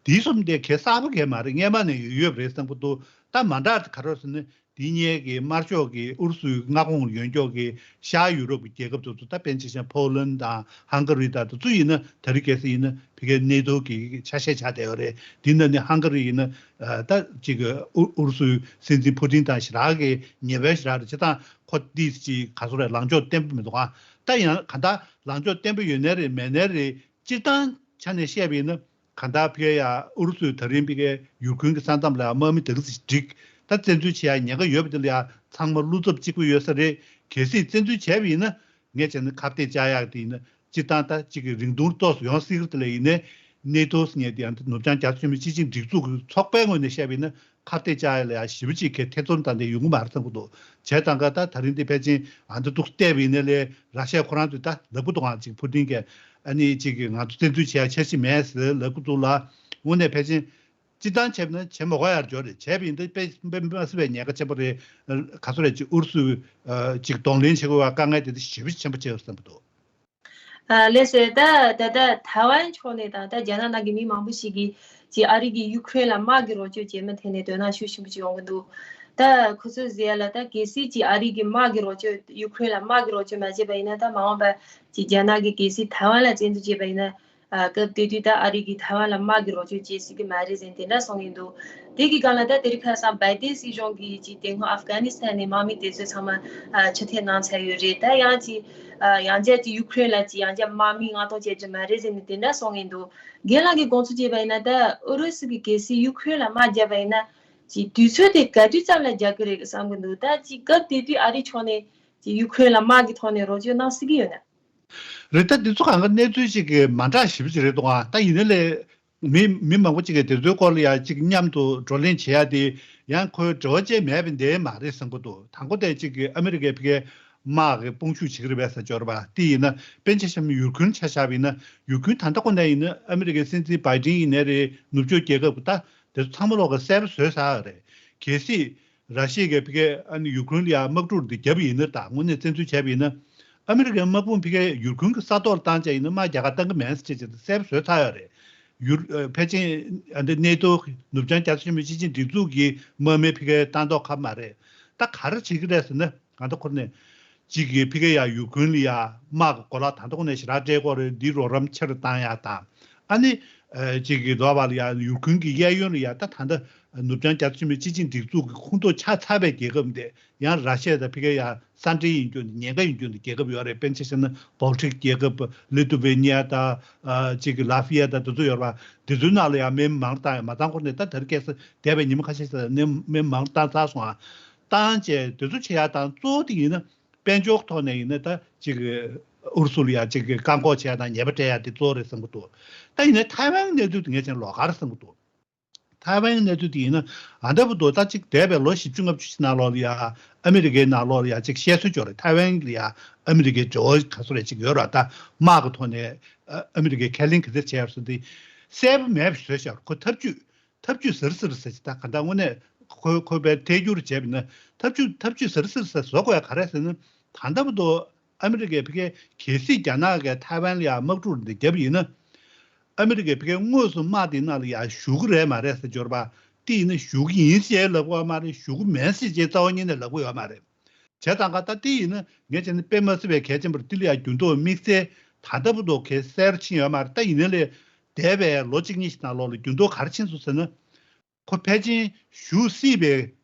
དེའི་སོམ་དེ་གལ་གསར་པ་གལ་མ་རེད། སྔས་མ་ནས་ཡོད་ཡོད་རེད་བསམ་གྱི་འདུག་ད་མ་འདྲ་ག་རེ་ཟེར་ན། དེ་སྔོན་གྱི་དམར་ཤོག་གིས་ཨུ་རུ་སུའི་མངའ་ཁོངས་ཡོད་མཁན་གྱི་ཤར་ཡུ་རོབ་ཀྱི་རྒྱལ་ཁབ་དེ་ཚོ། ད་དཔེར་ན་ཆ་བཞག་ན་ཕོ་ལན་དང་ཧང་ག་རི་དང་དེ་ཚོ་ཡིན་ན། ད་རེས་གལ་སྲིད་ཡིན་ན་ཕ་གིའི་ནེ་ཏོ་གི་ཆ་ཤས་ཆགས་བསྡད་ཡོད་རེད། དེ་ནང་ནས་ཧང་ག་རི་ཡིན་ན་ཨ་ད་ཅིག་ཨུ་ཨུ་རུ་སུའི་སྲིད་འཛིན་ཕུ་ཏིན་དང་ཞེ་དྲག་གི་ཉེ་བའི་ཞེ་དྲག་རེད། བྱས་ཙང་ཁོ་དེ་ཅིག་ག་ཚོད་རེད། ལངས་ཕྱོགས་བརྟན་པོ་མི་འདུག་ཨ། ད་ཡང་གང་ལྟར་ལངས་ཕྱོགས་བརྟན་པོ་ཡོད་ནའི་རེད། མེད་ནའི་རེད། སྤྱིར་བཏང་ཆ་ནས་བཤད་པ་ཡིན་ན། གང་ལྟར་ཕི་གེ་ཡ་ཨུ་རུ་སུས་ད་རིང་ཕི་གེ་ཡུར་ཁུན་གྱི་ས་མཚམས་ལ་དམག་མི་དེ་རིགས་བསྒྲིགས། ད་བཙན་འཛུལ་བྱེད་ཡ་ཉེན་ཁ་ཡོད་པ་དེ་ལ་ཡ་ཚང་མ་བློ་འཚབ་གཅིག་པུ་ཡོད་ས་རེད། གལ་སྲིད་བཙན་འཛུལ་བྱས་པ་ཡིན་ན་ངས་བྱས་ན་ཁ་གཏད་བཅག་ཡག་དེ་ཡིན་ན་སྤྱི་བཏང་ད་གཅིག་གི་རིང་ཐུང་ཏོག་ཙམ་ཡོང་སྲིད་ཀྱི་དེ་ལ་ཡིན་ནའི་ནེ་ཏོ་ཟེར་མཁན་དེ་ཡང་ད་ནུབ་བྱང་རྒྱ་མཚོ་ཆེན་པོའི་སྤྱི་ཆིངས་སྒྲིག་འཛུགས་ཀྱི་ཚོགས་པའི་ངོས་ནས་བཤད་པ་ཡིན་ན། ཁ་གཏད་བཅག་ཡ་ལ་ཡང་ཞེ་པོ་ཅིག་གི་ཐེ་ཚོམ་དང་ལྡན་ཡོང་གི་མ་རེད་བསམ་གྱི་འདུག་བྱས་ཙང་ཀ་ད་ད་རིང་འདི་ཕལ་ཆེར་ཨ་འདི་འདུག་བལྟས་པ་ཡིན་ན་ལས་ར་ཤ་ཡ་ཁོ་རང་ཚོས་ད་ལབ་ཀྱི་འདུག་ཨང་ཅིག་ཕུ་ཏིན་གྱིས་ཨ་ནི་ཅིག་ང་ཚོ་བཙན་འཛུལ་བྱེད་ཡ་འཆར་གཞི་མེད་ཟེར་ལབ་ཀྱི་འདུག་ལ། དངོས་གནས་ཕལ་ཆེར་སྤྱི་བཏང་བྱས་པ་ན་བྱེད་མ་དགོས་ཡར་འབྱོར་རེད། བྱས་པ་ཡིན་ད་དཔེ་དཔེ་མ་སྲིད་པའི་ཉེན་ཁ་ཆེན་པོ་རེད། ག་ཚོད་རེད་ཅིག་ཨུ་རུ་སུ་ཅིག་གདོང་ལེན་བྱེད་དགོས་པ་དཀའ་ངལ་དེ་འདྲ་ཞེ་པོ་ཆེན་པོ་ཆགས་ཡོད་བསམ་གྱི་འདུག་ཨ་ལགས་སོ། ད་ད་ལྟ་ཐའེ་ཝན་ཕྱོགས་ནས་དང་ད་རྒྱ་ནག་ནང་གི་མི་མང་པོ་ཞིག་གིས་ཀྱི་ཨ་རི་གིས་ཡུ་ཁུ་རེན་ལ་དམག་གི་རོགས་སྐྱོར་བྱས་མིན་ཐད་ནས་དོ་སྣང་ཤུགས་ཆེན་པོ་ཅིག་ཡོང་གི་འདུག་ད་ཁོ་ཚོས་ཟེར་ཡ་ལ་ད་གལ་སྲིད་ཀྱི་ཨ་རི་གིས་དམག་གི་རོགས་སྐྱོར་ཡུ་ཁུ་རེན་ལ་དམག་གི་རོགས་སྐྱོར་མ་བྱས་པ་ཡིན་ན། ད་མ་འོངས་པ་ཀྱི་རྒྱ་ནག་གིས་གལ་སྲིད་ཐའེ་ཝན་ལ་བཙན་འཛུལ་བྱས་པ་ཡིན་ན། ཨ་སྐབས་དེ་དུས་ད་ཨ་རི་གིས་ཐའེ་ཝན་ལ་དམག་གི་རོགས་སྐྱོར་བྱེད་སྲིད་ཀྱི་མ་རེད་ཟེར་དེ་འདྲ་གསུང་གི་འདུག་དེ་གི་སྒང་ལ་ད་དེ་རིང་ཁ་སང་བའི་ཏེན་སྲིད་གཞུང་གིས་ཀྱི་དེ་སྔོན་ཨབ་གྷ་ནི་སི་ཐན་ནས་དམག་མི་དེ་ཚོ་ཚང་མ་ཨ་ཕྱིར་འཐེན་གནང་ཚར་ཡོད་རེད། ད་ཡང་ཅིག་ཨ་ཡང་བསྐྱར་ཅིག་ཡུ་ཁུ་རེན་ལ་ཅིག་ཡང་བསྐྱར་དམག་མི་མངགས་གཏོང་བྱེད་རྒྱུ་མ་རེད་ཟེར་ནས་དེ་འདྲ་གསུང་གི་འདུག་རྒན་ལགས་ཀྱིས་དགོངས་ཚུལ་བྱས་པ་ཡིན་ན་ད་ཨུ་རུ་སུ་གིས་གལ་སྲིད་ཡུ་ཁུ་རེན་ལ་དམག་བརྒྱབ་པ་ཡིན་ན་ཅིག་དུས་ཚོད་དེ་ག་དུས་ཙམ་ལ་རྒྱག་གི་རེད་བསམ་གི་འདུག་ད་ཅིག་སྐབས་དེ་དུས་ཨ་རི་ཕྱོགས་ནས་ཅིག་ཡུ་ཁུ་རེན་ལ་དམག་གི་ཐོག་ནས་རོགས་སྐྱོར་གནང་སྲིད་ཀྱི་ཡོད་ན། རེད། ད་འདི་ཚོ་གང་ག་གནས་ཚུལ་ཞིག་གི་མ་འདྲ་ཞིབ་ཅིག་རེད་འདུག་ཨ། ད་ཡིན་ན་ལས་མི་མི་མང་པོ་ཅིག་གིས་དེ་ཚོའི་སྐོར་ལ་ཡང་ཅིག་མཉམ་དུ་བགྲོ་གླེང་བྱེད་ཡ་དེ་ཡང་ཁོའི་འབྲེལ་བ་ཅན་མེད་པ་འདི་མ་རེད་བསམ་གི་འདུག་དང་པོ་དེ་ཅིག་གི་ཨ་མི་རི་ཀའི་ཕ་གིའི་དམག་གི་དཔུང་ཤུགས་བྱེད་ཀྱི་རེད་པས་ཟེར་འབྱོར་བ་དེ་ཡིན་ན། དཔེར་ན་ཆ་བཞག་ན་ཡུར་ཁུན་ཆ་བཞག་པ་ཡིན་ན། ཡུར་ཁུན་ད་ལྟ་ཁོ་ན་ཡིན་ན་ཨ་མི་རི་ཀའི་སྲིད་འཛིན་བྷའི་ཏིན་ཡིན་ནའི་རེད། ནུབ་ཕྱོགས་རྒྱལ་ཁབ་ད་དེ་ཚོ་ཚང་མ་ལོག་གི་གསལ་པོ་བཟོས་ཚར་བ་རེད། གལ་སྲིད་ར་ཤི་ཡ་གིས་ཕ་གིའི་ཨ་ནི་ཡུ་ཁུ་རེན་ལ་ཡང་དམག་འཁྲུག་འདི་བརྒྱབ་པ་ཡིན་ན། ད་དངོས་གནས་བཙན་འཛུལ་བྱས་པ་ཡིན་ན། ཨ་མི་རི་ཀའི་དམག་དཔུང་ཕ་གིའི་ཡུ་ཁུ་རེན་གྱི་ས་ཐོག་ལ་བཏང་བྱས་ཡིན་ན་དམག་རྒྱག་ག་བཏང་གི་མེད་ཟེར་བྱས་ཏེ་གསལ་པོ་བཟོས་ཚར་ཡོད་རེད། ཡུ་ཨ་ཕལ་ཆེར་ཨ་འདི་ནེ་ཏོ་ནུབ་བྱང་རྒྱ་མཚོ་ཆེན་པོའི་སྤྱི་ཆིངས་སྒྲིག་འཛུགས་ཀྱི་དམག་མི་ཕ་གིར་བཏང་མདོག་ཁ་པོ་མ་རེད། ད་ག་རེ་བྱེད་ཀྱི་རེད་ཟེར་ན། ང་ཚོ་ཁོ་ནས་གཅིག་གིས་ཕ་གི་ཡ་ཡུ་ཁུན་ལ་ཡ་དམག་གི་གོ་ལག་ད་ལྟ་ཁོ་ནས་ཞེ་དྲག་སྤྲད་ཀྱི་ཡོད་རེད། འདི་རོགས་རམ་ཆེ་རུ་བཏང་ཡ་དང་། ཨ་ནི་ཨ་གཅིག་གིས་ལོག་པ་ལ་ཡ་ཡུ་ཁུན་གྱི་གཡས་གཡོན་ལ་ཡ་ད་ད་ལྟ་ནུབ་བྱང་རྒྱ་མཚོ་ཆེན་པོའི་སྤྱི་ཆིངས་སྒྲིག་འཛུགས་ཀྱི་ཁོངས་གཏོགས་ཆགས་ཚར་བའི་རྒྱལ་ཁབ་འདི་ཡང་ར་ཤི་ཡ་དང་ཕ་གི་ཡ་ས་འབྲེལ་ཡིན་རྒྱུ་འདི་ཉེན་ཁ་ཡིན་རྒྱུ་འདི་རྒྱལ་ཁབ་ཡོད་རེད། དཔེར་ན་ཆ་བཞག་ན་བོལ་ཊིག་རྒྱལ་ཁབ་ལི་ཐུ་ཝེ་ནི་ཡ་དང་ཨ་གཅིག་གི་ལ་ཐི་ཡ་དང་དེ་ཚོ་ཡོད་རེད་པ། དེ་ཚོའི་ནང་ལ་ཡང་མི་མང་བཏང་ཡ་མ་བཏང་ཁོ་ནས་ད་དེར་སྐད་ས་འདས་པའི་ཉི་མ་ཁ་ཤས་ཤིག་ལ་ནས་མི་མང་བཏང་ཚར་སོང་ཨ། བཏང་བྱས་དེ་ཚོ་བྱེད་ཡ་དང་གཙོ་བོ་དེ་ཡིན་ན། དཔལ་འབྱོར་ཐོག་ནས་ཡིན་ན་ད་ཅིག་ཨུ་རུ་སུ་ལ་ཡ་ཅིག་བཀག་འགོག་བྱེད་ཡ་དང་ཉེས་པ་སྤྲད་ཡ་དེ་གཙོ་བོ་རེད་བསམ་གྱི་འདུག་ད་ཡིན་ན་ཐའེ་ཝན་གནས་ཚུལ་དེ་ངས་ཅང་ལོགས་ཀ་རེད་བསམ་གྱི་འདུག་ཐའེ་ཝན་གནས་ཚུལ་དེ་ཡིན་ན་ཨ་འདྲ་པོ་འདུག་ད་ཅིག་འདས་པའི་ལོ་བཞི་བཅུ་ལྔ་བཅུ་ཞིག་ནང་ལོགས་ལ་ཡ་ཨ་མི་རི་ཀའི་ནང་ལོགས་ལ་ཡ་ཅིག་བཤད་སྲོལ་ཅིག་ཡོད་རེད། ཐའེ་ཝན་ལ་ཡ་ཨ་མི་རི་ཀའི་འབྲེལ་བ་ག་ཚོད་རེ་ཅིག་ཡོད་རེད། ད་དམག་གི་ཐོག་ནས་ཨ་ཨ་མི་རི་ཀས་ཁས་ལེན་ག་ཚོད་བྱས་ཡོད་ཟེར་དེ་གསལ་པོ་མེད་པ་བཟོས་བཞག་ཁོ་ཐབས་ཇུས། ཐབས་ཇུས་ཟུར་ཟུར་ཟེར་ཅིག་ད་ག་འདྲ་དངོས་གནས་ཁོ་ཁོ་པའི་ཐད་སྒྱུར་བྱས་པ་ཡིན་ན་ཐབས་ཇུས་ཐབས་ཇུས་ཟུར་ཟུར་ཟེར་བཟོ་དགོས་ཡ་ག་རེ་ཟེར་ན། ད་ལྟ་བར་དུ་ཨ་མི་རི་ཀས་ཕ་གིའི་གལ་སྲིད་རྒྱ་ནག་གིས་ཐའེ་ཝན་ལ་ཡ་དམག་འཁྲུག་འདི་བརྒྱབ་པ་ཡིན་ན། ཨ་མི་རི་ཀས་ཕ་གིའི་དངོས་སུ་དམག་དེའི་ནང་ལ་ཡ་ཞུགས་ཀྱི་རེད་མ་རེད་ཟེར་འབྱོར་བ། དེ་ཡིན་ན་ཞུགས་ཀྱི་ཡིན་ཞེས་ལབ་ཀྱི་ཡོད་མ་རེད། ཞུགས་ཀྱི་མེད་ཟེར་ཅེས་རྩ་བ་ཉིད་ནས་ལབ་ཀྱི་ཡོད་མ་རེད། བྱས་ཙང་ཀ་ད་དེ་ཡིན་ན་ངས་བྱས་ན་དཔེ་མ་སྲིད་པའི་གལ་ཆེན་པོ་རེད། དེ་ལ་ཡང་འགྱུར་ལྡོག་དམིགས་བསལ་ད་ལྟ་བར་དུ་གལ་གསལ་རུ་ཕྱིན་ཡོད་མ་རེད། ད་ཡིན་ན་ལས་འདས་པའི་ལོ་གཅིག་གཉིས་ཤིག་ནང་ལོགས་ལ་འགྱུར་ལྡོག་ག་རེ་ཕྱིན་སོང་ཟེར་ན། ཁོ་ཕལ་ཆེར་ཞུ་སྲིད་པའི་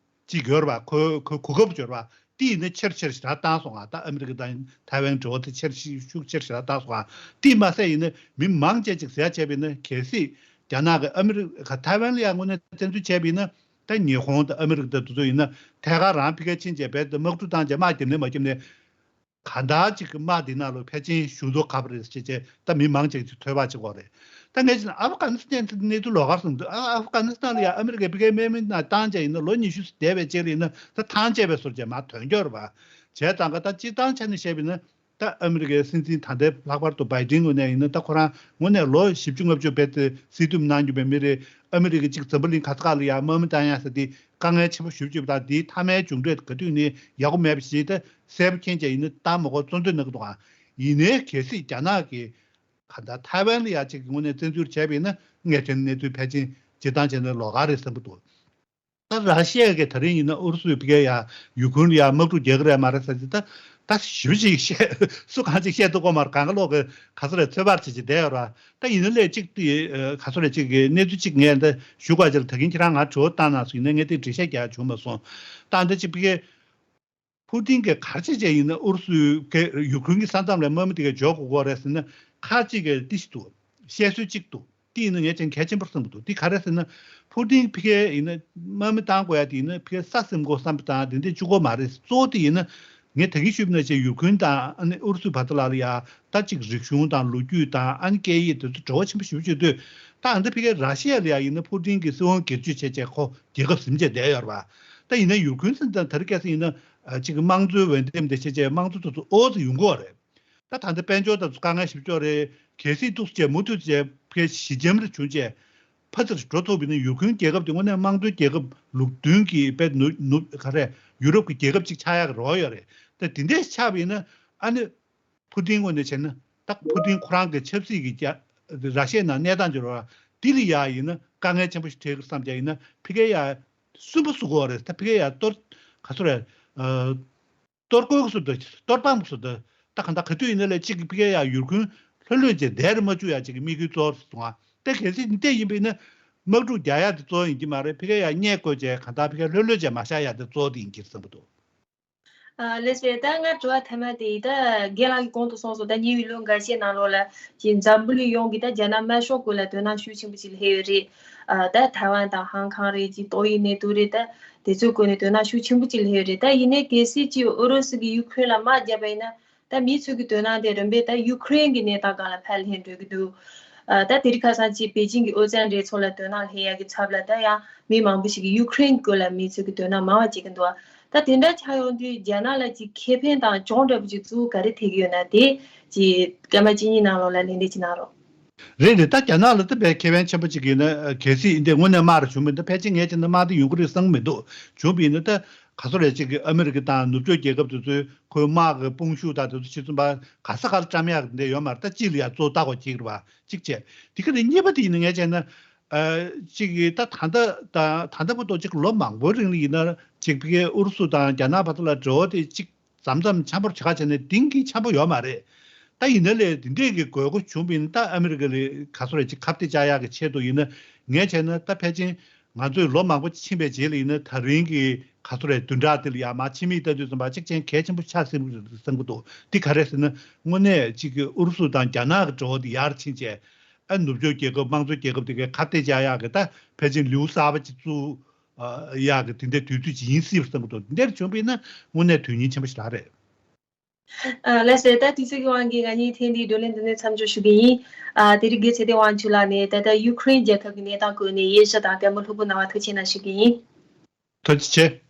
ཅིག་ཡོད་རེད་པ། ཁོ་ཁོ་གོ་སྐབས་ཡོད་རེད་པ། དེ་ཡིན་ན་ཆེར་ཆེར་ཞེ་དྲག་བཏང་སོང་ང་། ད་ཨ་མི་རི་ཀ་དང་ཐའེ་ཝན་འབྲེལ་བ་དེ་ཆེར་ཤུགས་ཆེར་ཞེ་དྲག་བཏང་སོང་ང་། དེ་མ་ཟད་ཡིན་ན་མི་མང་ཆེ་ཅིག་ཟེར་ཡ་བྱས་པ་ཡིན་ན་གལ་སྲིད་རྒྱ་ནག་གིས་ཨ་མི་རི་ཀ་ཐའེ་ཝན་ལ་ཡང་དངོས་གནས་བཙན་འཛུལ་བྱས་པ་ཡིན་ན། ད་ཉི་ཧོང་དང་ཨ་མི་རི་ཀ་དང་དེ་ཚོ་ཡིན་ན་ཐད་ཀར་རང་ཕ་གིར་ཕྱིན་བྱས་རྦད་དེ་དམག་འཁྲུག་བཏང་བྱས་དམག་རྒྱབ་ནས་མ་རྒྱབ་ནས། གང་ལྟར་ཅིག་གི་དམག་འདི་ནང་ལ་ཕལ་ཆེར་ཞུགས་མདོག་ཁ་པོ་རེད་ཅེས་བྱས་ད་མི་མང་ཆེ་ཅིག་ཚོད་དཔག་བྱེད་ཀྱི་ཡོད་རེད། ད་ངས་བྱས་ན་ཨབ་གྷ་ནི་སི་ཐན་གྱི་གནས་ཚུལ་ལོགས་ཀར་སོང་འདུག་ཨ་ཨབ་གྷ་ནི་སི་ཐན་ལ་ཡང་ཨ་མི་རི་ཀས་ཕ་གིའི་དམག་མི་ནང་བཏང་བྱས་ཡིན་ན་ལོ་ཉི་ཤུ་འདས་པའི་རྗེས་ལ་ཡིན་ན་ད་ཐང་ཆད་པའི་བཟོ་བྱས་མར་ཐོན་རྒྱུ་རེད་པ། བྱས་ཙང་ཀ་ད་སྤྱིར་བཏང་ཆ་ནས་བཤད་པ་ཡིན་ན་ད་ཨ་མི་རི་ཀའི་སྲིད་འཛིན་ད་ལྟའི་ལྷག་པར་དུ་བྷའི་ཏིན་ངོས་ནས་ཡིན་ན་ད་ཁོ་རང་དངོས་གནས་ལོ་བཞི་བཅུ་ལྔ་བཅུ་རྦད་དེ་སྲིད་བསྡོམས་གནང་རྒྱུ་བའི་མི་རེད། ཨ་མི་རི་ཀ་གཅིག་འཛམ་བུ་གླིང་ག་ས་ག་ལ་ཡང་དམག་མི་བཏང་ཡ་ཟེར་དེ་དཀའ་ངལ་ཆེན་པོ་ཞེ་པོ་ཅིག་དང་དེའི་མཐའ་མའི་མཇུག་འབྲས་ག་དུས་ནས་ཡག་པོ་མེད་པ་ཞིག་ད་གསལ་པོ་མཁྱེན་བྱས་ཡིན་ན་བཏང་མ་དགོས་བཙོན་འདུལ་གནང་གི་འདུག་ཨང་། ཡིན་ནའི་གལ་སྲིད་རྒྱ་ནག་གིས་ག་ད་ཐའེ་ཝན་ལ་ཡ་གཅིག་གི་ངོས་ནས་བཙན་འཛུལ་བྱས་པ་ཡིན་ན་ངས་དྲན་གནས་ཚུལ་ཕལ་ཆེར་སྤྱིར་བཏང་བྱས་ན་ལོགས་ཀ་རེད་བསམ་གྱི་འདུག་ད་ར་ཤི་ཡ་གིས་ད་རིང་ཡིན་ན་ཨུ་རུ་སུའི་ཕ་གིར་ཡ་ཡུ་ཁུན་ལ་ཡ་དམག་འཁྲུག་རྒྱག་གི་རེད་མ་རེད་ཟེར་གྱི་ད་ད་ཞིབ་ཅིག་བཤད་སུ་གང་ཅིག་བཤད་ཐུབ་ཀྱི་མ་རེད། གང་ག་ལོག་གི་ག་ཚོད་རེད་ཚོད་དཔག་བྱེད་ཀྱི་བསྡད་ཡོད་ར། ད་ཡིན་ན་ལས་གཅིག་དེ་ག་ཚོད་རེད་གཅིག་གི་གནས་ཚུལ་གཅིག་ངས་འདི་ཞུ་དགོས་ཅིག་ལ་ད་གིན་ཁྱེད་རང་ང་དྲི་བ་བཏང་གནང་སོང་ཡིན་ན་ངས་དེ་འགྲེལ་བཤད་རྒྱག་བྱུང་མ་སོང་། ད་འདི་གཅིག་ཕ་གི་ཕུ་ཏིན་གྱིས་ག་རེ་བྱས་བྱས་ཡིན་ན་ཨུ་རུ་སུའི་གི་ཡུ་ཁུན་གྱི་ས་མཚམས་ལ་དམག་མི་དེ་ག་འཇོག་དགོས་ཀྱི་རེད་ཟེར་ན་ཁ་ཅིག་གིས་འདི་ཞིག་འདུག་བཤད་སྲོལ་གཅིག་འདུག་དེ་ཡིན་ན་ངས་ཀྱང་གལ་ཆེན་པོར་བསམ་གྱི་འདུག་དེ་ག་རེ་ཟེར་ན། ཕུ་ཏིན་ཕ་གིར་ཡིན་ན་དམག་མི་བཏང་དགོས་ཡ་དེ་ཡིན་ན་ཕ་གིར་ས་ཟིན་དགོས་བསམ་པ་དང་དེ་འདྲས་བཅུག་དགོས་མ་རེད། གཙོ་བོ་དེ་ཡིན་ན་ངས་ད་གིན་ཞུས་པ་ནང་བཞིན་ཡུར་ཁུན་དང་ཨ་ནི་ཨུ་རུ་སུའི་བར་དུ་ལ་ལ་ཡ་ད་ཅིག་རིག་གཞུང་དང་ལོ་རྒྱུས་དང་ཨ་ནི་སྐད་ཡིག་དེ་ཚོ་འབྲེལ་བ་ཆེན་པོ་ཞེ་པོ་ཅིག་ཡོད་དུས། ད་ཨ་ནི་ཕ་གིར་ར་ཤི་ཡ་ལ་ཡ་ཡིན་ན་ཕུ་ཏིན་གྱིས་སྲིད་དབང་སྒེར་གཅོད་བྱས་བྱས་ཁོ་རྒྱལ་ཁབ་ཟིན་བྱས་བསྡད་ཡོད་རེད་པ། ད་ཡིན་ན་ཡུར་ཁུན་ཟིན་དང་དེ་རིང་ཁ་སང་ཡིན་ན་ཅིག་དམངས་གཙོའི་འོས་འདེམས་དེ་བྱས་བྱས་དམངས་གཙོ་དེ་ཚོ་ཨོ་ཙི་ཡོང་གི་ཡོད་རེད། ད་ད་ལྟ་དཔལ་འབྱོར་དང་དཀའ་ངལ་ཞིག་ཅོག་རེད། གལ་སྲིད་འདུག་སེ་བྱས་མུ་མཐུད་བྱས་ཕའི་ཞི་འཇམ་རེ་བྱུང་བྱས་ཕར་ཚུར་འགྲོ་ཐུབ་པ་ཡིན་ན་ཡུར་ཁུན་རྒྱལ་ཁབ་དེ་དངོས་གནས་དམངས་གཙོའི་རྒྱལ་ཁབ་ལུགས་མཐུན་གྱི་དཔེ་ནུབ་ནུབ་ག་རེ་ཡུ་རོབ་ཀྱི་རྒྱལ་ཁབ་ཅིག་ཆགས་ཡག་གི་རེ་བ་ཡོད་རེད། ད་དེ་འདྲས་ཆགས་པ་ཡིན་ན་ཨ་ནི་ཕུ་ཏིན་ངོས་ནས་བྱས་ན་ད་ཕུ་ཏིན་ཁོ་རང་གི་ཆབ་སྲིད་ཀྱི་རྒྱ་ར་ཤི་ཡའི་ནང་གནས་སྟངས་ཀྱི་རེ་བ་འདི་ལ་ཡ་ཡིན་ན་དཀའ་ངལ་ཆེན་པོ་ཞིག་འཕྲད་ཀྱི་བསམ་བྱས་ཡིན་ན་ཕ་གིར་ཡ་སུན་པོ་བཟོ་དགོས་རེད། ད་ཕ་གིར་ཡ་གཏོར་ག་ཚོད་རེད། གཏོར་རྒོལ་སོགས་དང་གཏོར་དཔང་སོགས་དང་ད་ག་འདྲ་ག་དུས་ཡིན་ན་ལས་གཅིག་གི་ཕ་གིར་ཡ་ཡུར་ཁུན་ལྷོད་ལྷོད་ཅིག་བསྡད་རེ་མ་བཅུག་ཡ་གཅིག་གི་དམིགས་ཡུལ་གཙོ་བོར་སོང་ང་། ད་གལ་སྲིད་འདི་ཡིན་པ་ཡིན་ན་དམག་འཁྲུག་རྒྱག་ཡ་དེ་གཙོ་བོ་ཡིན་གྱི་མ་རེད། ཕ་གིར་ཡ་བསྙད་བཀོད་བྱས་ག་འདྲ་ཕ་གིར་ལྷོད་ལྷོད་ཅིག་མ་བཞག་ཡ་དེ་གཙོ་བོ་དེ་ཡིན་གྱི་བསམ་གྱི་འདུག་ཨ་ལགས་སེ། ད་ང་དྲི་བ་མཐའ་མ་དེ་ཡིན། ད་རྒན་ལགས་ཀྱིས་གོང་དུ་གསུངས་སོང་། ད་ཉེ་བའི་ལོ་འགའ་ཤས་ནང་ལོགས་ལ་ཅིག་འཛམ་བུ་གླིང་ཡོངས་ཀྱིས་ད་རྒྱ་ནག་དམར་ཤོག་སྐོར་ལ་དོ་སྣང་ཤུགས་ཆེན་པོ་ཅིག་སླེབས་ཡོད་རེད། ཨ་ད་ཐའེ་ཝན་དང་ཧང་ཀང་རེད། ཅིག་ཏོག་དབྱིབས་ནད་དུག་རེད། ད་དེ་ཚོའི་སྐོར་ནས་དོ་སྣང་ཤུགས་ཆེན་པོ་ཅིག་སླེབས་ཡོད་རེད། ད་ཡིན་ནའི་གལ་སྲིད་ཅིག་ཨུ་རུ་སུ་གིས་ཡུ་ཁུ་རེན་ལ་དམག་བརྒྱབ་པ་ཡིན་ན། ད་མི་ཚོ་གི་དོ་སྣང་དེ་རིམ་པས་ད་ཡུ་ཁུ་རེན་གྱི་གནས་སྟངས་སྒང་ལ་ཕར་ལྷན་འགྲོ་གི་འདུག་ཨ་ད་དེ་རིང་ཁ་སང་ཅིག་པེ་ཅིང་གི་ཨོ་རྩལ་འགྲན་ཚོགས་ལ་དོ་སྣང་སླེབས་ཡག་གི་ཚབ་ལ་ད་ཡང་མི་མང་པོ་ཞིག་གིས་ཡུ་ཁུ་རེན་སྐོར་ལ་མི་ཚོ་གི་དོ་སྣང་མང་བ་བྱེད་ཀྱི་འདུག་ད་དེ་འདྲ་ཆགས་ཡོང་དུས་རྒྱ་ནག་ལ་ཅིག་ཁེ་ཕན་དང་གྱོང་འདྲ་པོ་ཅིག་ཚུར་ག་རེ་ཐེབས་ཀྱི་ཡོད་ན་དེ་ཅིག་སྐར་མ་གཅིག་གཉིས་ནང་ལོགས་ལ་ལན་འདེབས་ཅིག་གནང་རོགས། རེད་རེད། ད་རྒྱ་ནག་ལ་ད་དཔེ་ཁེ་ཕན་ཆེན་པོ་ཅིག་ཡིན་ན་གལ་སྲིད་འདི་དངོས་གནས་དམག་རེ་བྱུང་མིན་ད་ཕལ་ཆེར་ངས་བྱས་ན་དམག་འདི་ཡོང་གི་རེད་བསམ་གྱི་མི་འདུག་བྱུང་བ་ཡིན་ན་ད་ག་ཚོད་རེད། ཅིག་གི་ཨ་མི་རི་ཀ་དང་ནུབ་ཕྱོགས་རྒྱལ་ཁབ་དེ་ཚོའི་ཁོའི་དམག་གི་དཔུང་ཤུགས་དང་དེ་ཚོ་ཕྱིར་ཚོང་པ་ག་ས་ག་ལ་བཀྲམ་ཡག་འདི་ཡོད་མ་རེད། ད་སྤྱི་ལ་ཡ་གཙོ་བོ་ལྟ་དགོས་ཀྱི་རེད་བ། གཅིག་བྱས། དེ་ག་ནས་གཉིས་པ་དེ་ཡིན་ན་ངས་བྱས་ན། ཨ་གཅིག་གི་ད་ད་ལྟ་ད་ད་ལྟ་བར་དུ་གཅིག་ལོ་མང་པོའི་རིང་ལ་ཡིན་ན་གཅིག་ཕ་གིའི་ཨུ་རུ་སུ་དང་རྒྱ་ནག་བར་དུ་ལ་འབྲེལ་བ་དེ་གཅིག་མཚམས་མཚམས་འཆམ་པོར་བྱེད་ཁ་བྱས་ནས་གཏིང་གི་འཆམ་པོ་ཡོད་མ་རེད། ད་ཡིན་ན་ལས་དེ་འདྲས་ཀྱི་དགོས་མཁོ་བྱུང་བ་ཡིན་ན་ད་ཨ་མི་རི་ཀ་ལ་ག་ཚོད་རེད་ཅིག་ཁ་གཏད་བཅག་ཡག་གི་ཆེད་དུ་ཡིན་ན་ངས་བྱས་ན་ད་ཕལ་ཆེར་ང་ཚོས་ལོ་མང་པོ་ཕྱིན་པའི་རྗེས་ལ་ཡིན་ན་ད་རིང་གི་ག་ཚོད་རེད་བདུན་ཕྲག་དེ་ལ་ཡ་མ་ཕྱི་མིག་ལྟ་དུས་ཙམ་པ་གཅིག་ཅན་གལ་ཆེན་པོ་ཆགས་སྲིད་བསམ་གྱི་འདུག་འདི་ག་རེད་ཟེར་ན་དངོས་གནས་གཅིག་གི་ཨུ་རུ་སུ་དང་རྒྱ་ནག་གི་འབྲེལ་བ་དེ་ཡར་ཕྱིན་བྱས། ཨ་ནུབ་ཕྱོགས་རྒྱལ་ཁབ་དམངས་གཙོ་རྒྱལ་ཁབ་དེ་གའི་ཁ་གཏད་བཅག་ཡག་གི་ད་ཕལ་ཆེར་ལེའུ་གསར་པ་ཅིག་བཙུགས་ཨ་ཡག་གི་དེ་འདྲའི་དུས་ཚོད་ཅིག་ཡིན་སྲིད་པ་བསམ་གྱི་འདུག་འདི་འདྲ་བྱུང་བ་ཡིན་ན་དངོས་གནས་དོན་སྙིང་ཆེན་པོ་ཞིག་རང་རེད། ཨ་ལགས་སོ། ད་དུས་ཚོད་ཀྱི་དབང་གིས་ང་གཉིས་ཐེངས་འདིའི་བགྲོ་གླེང་འདི་ནས་མཚམས་འཇོག་ཞུ་གི་ཡིན། ཨ་དེ་རིང་རྒན་ཚེ་བརྟན་དབང་ཕྱུག་ལགས་ནས་ད་ལྟ་ཡུ་ཁུ་རེན་རྒྱལ་ཁབ་ཀྱི་གནས་སྟངས་སྐོར་ནས་དབྱེ་ཞིབ་དང་བཀའ་མོལ་ལྷུག་པོ་གནང་བར་ཐུགས་རྗེ་ཆེ་གནང་ཞུ་གི་ཡིན། ཐུགས་རྗེ་ཆེ།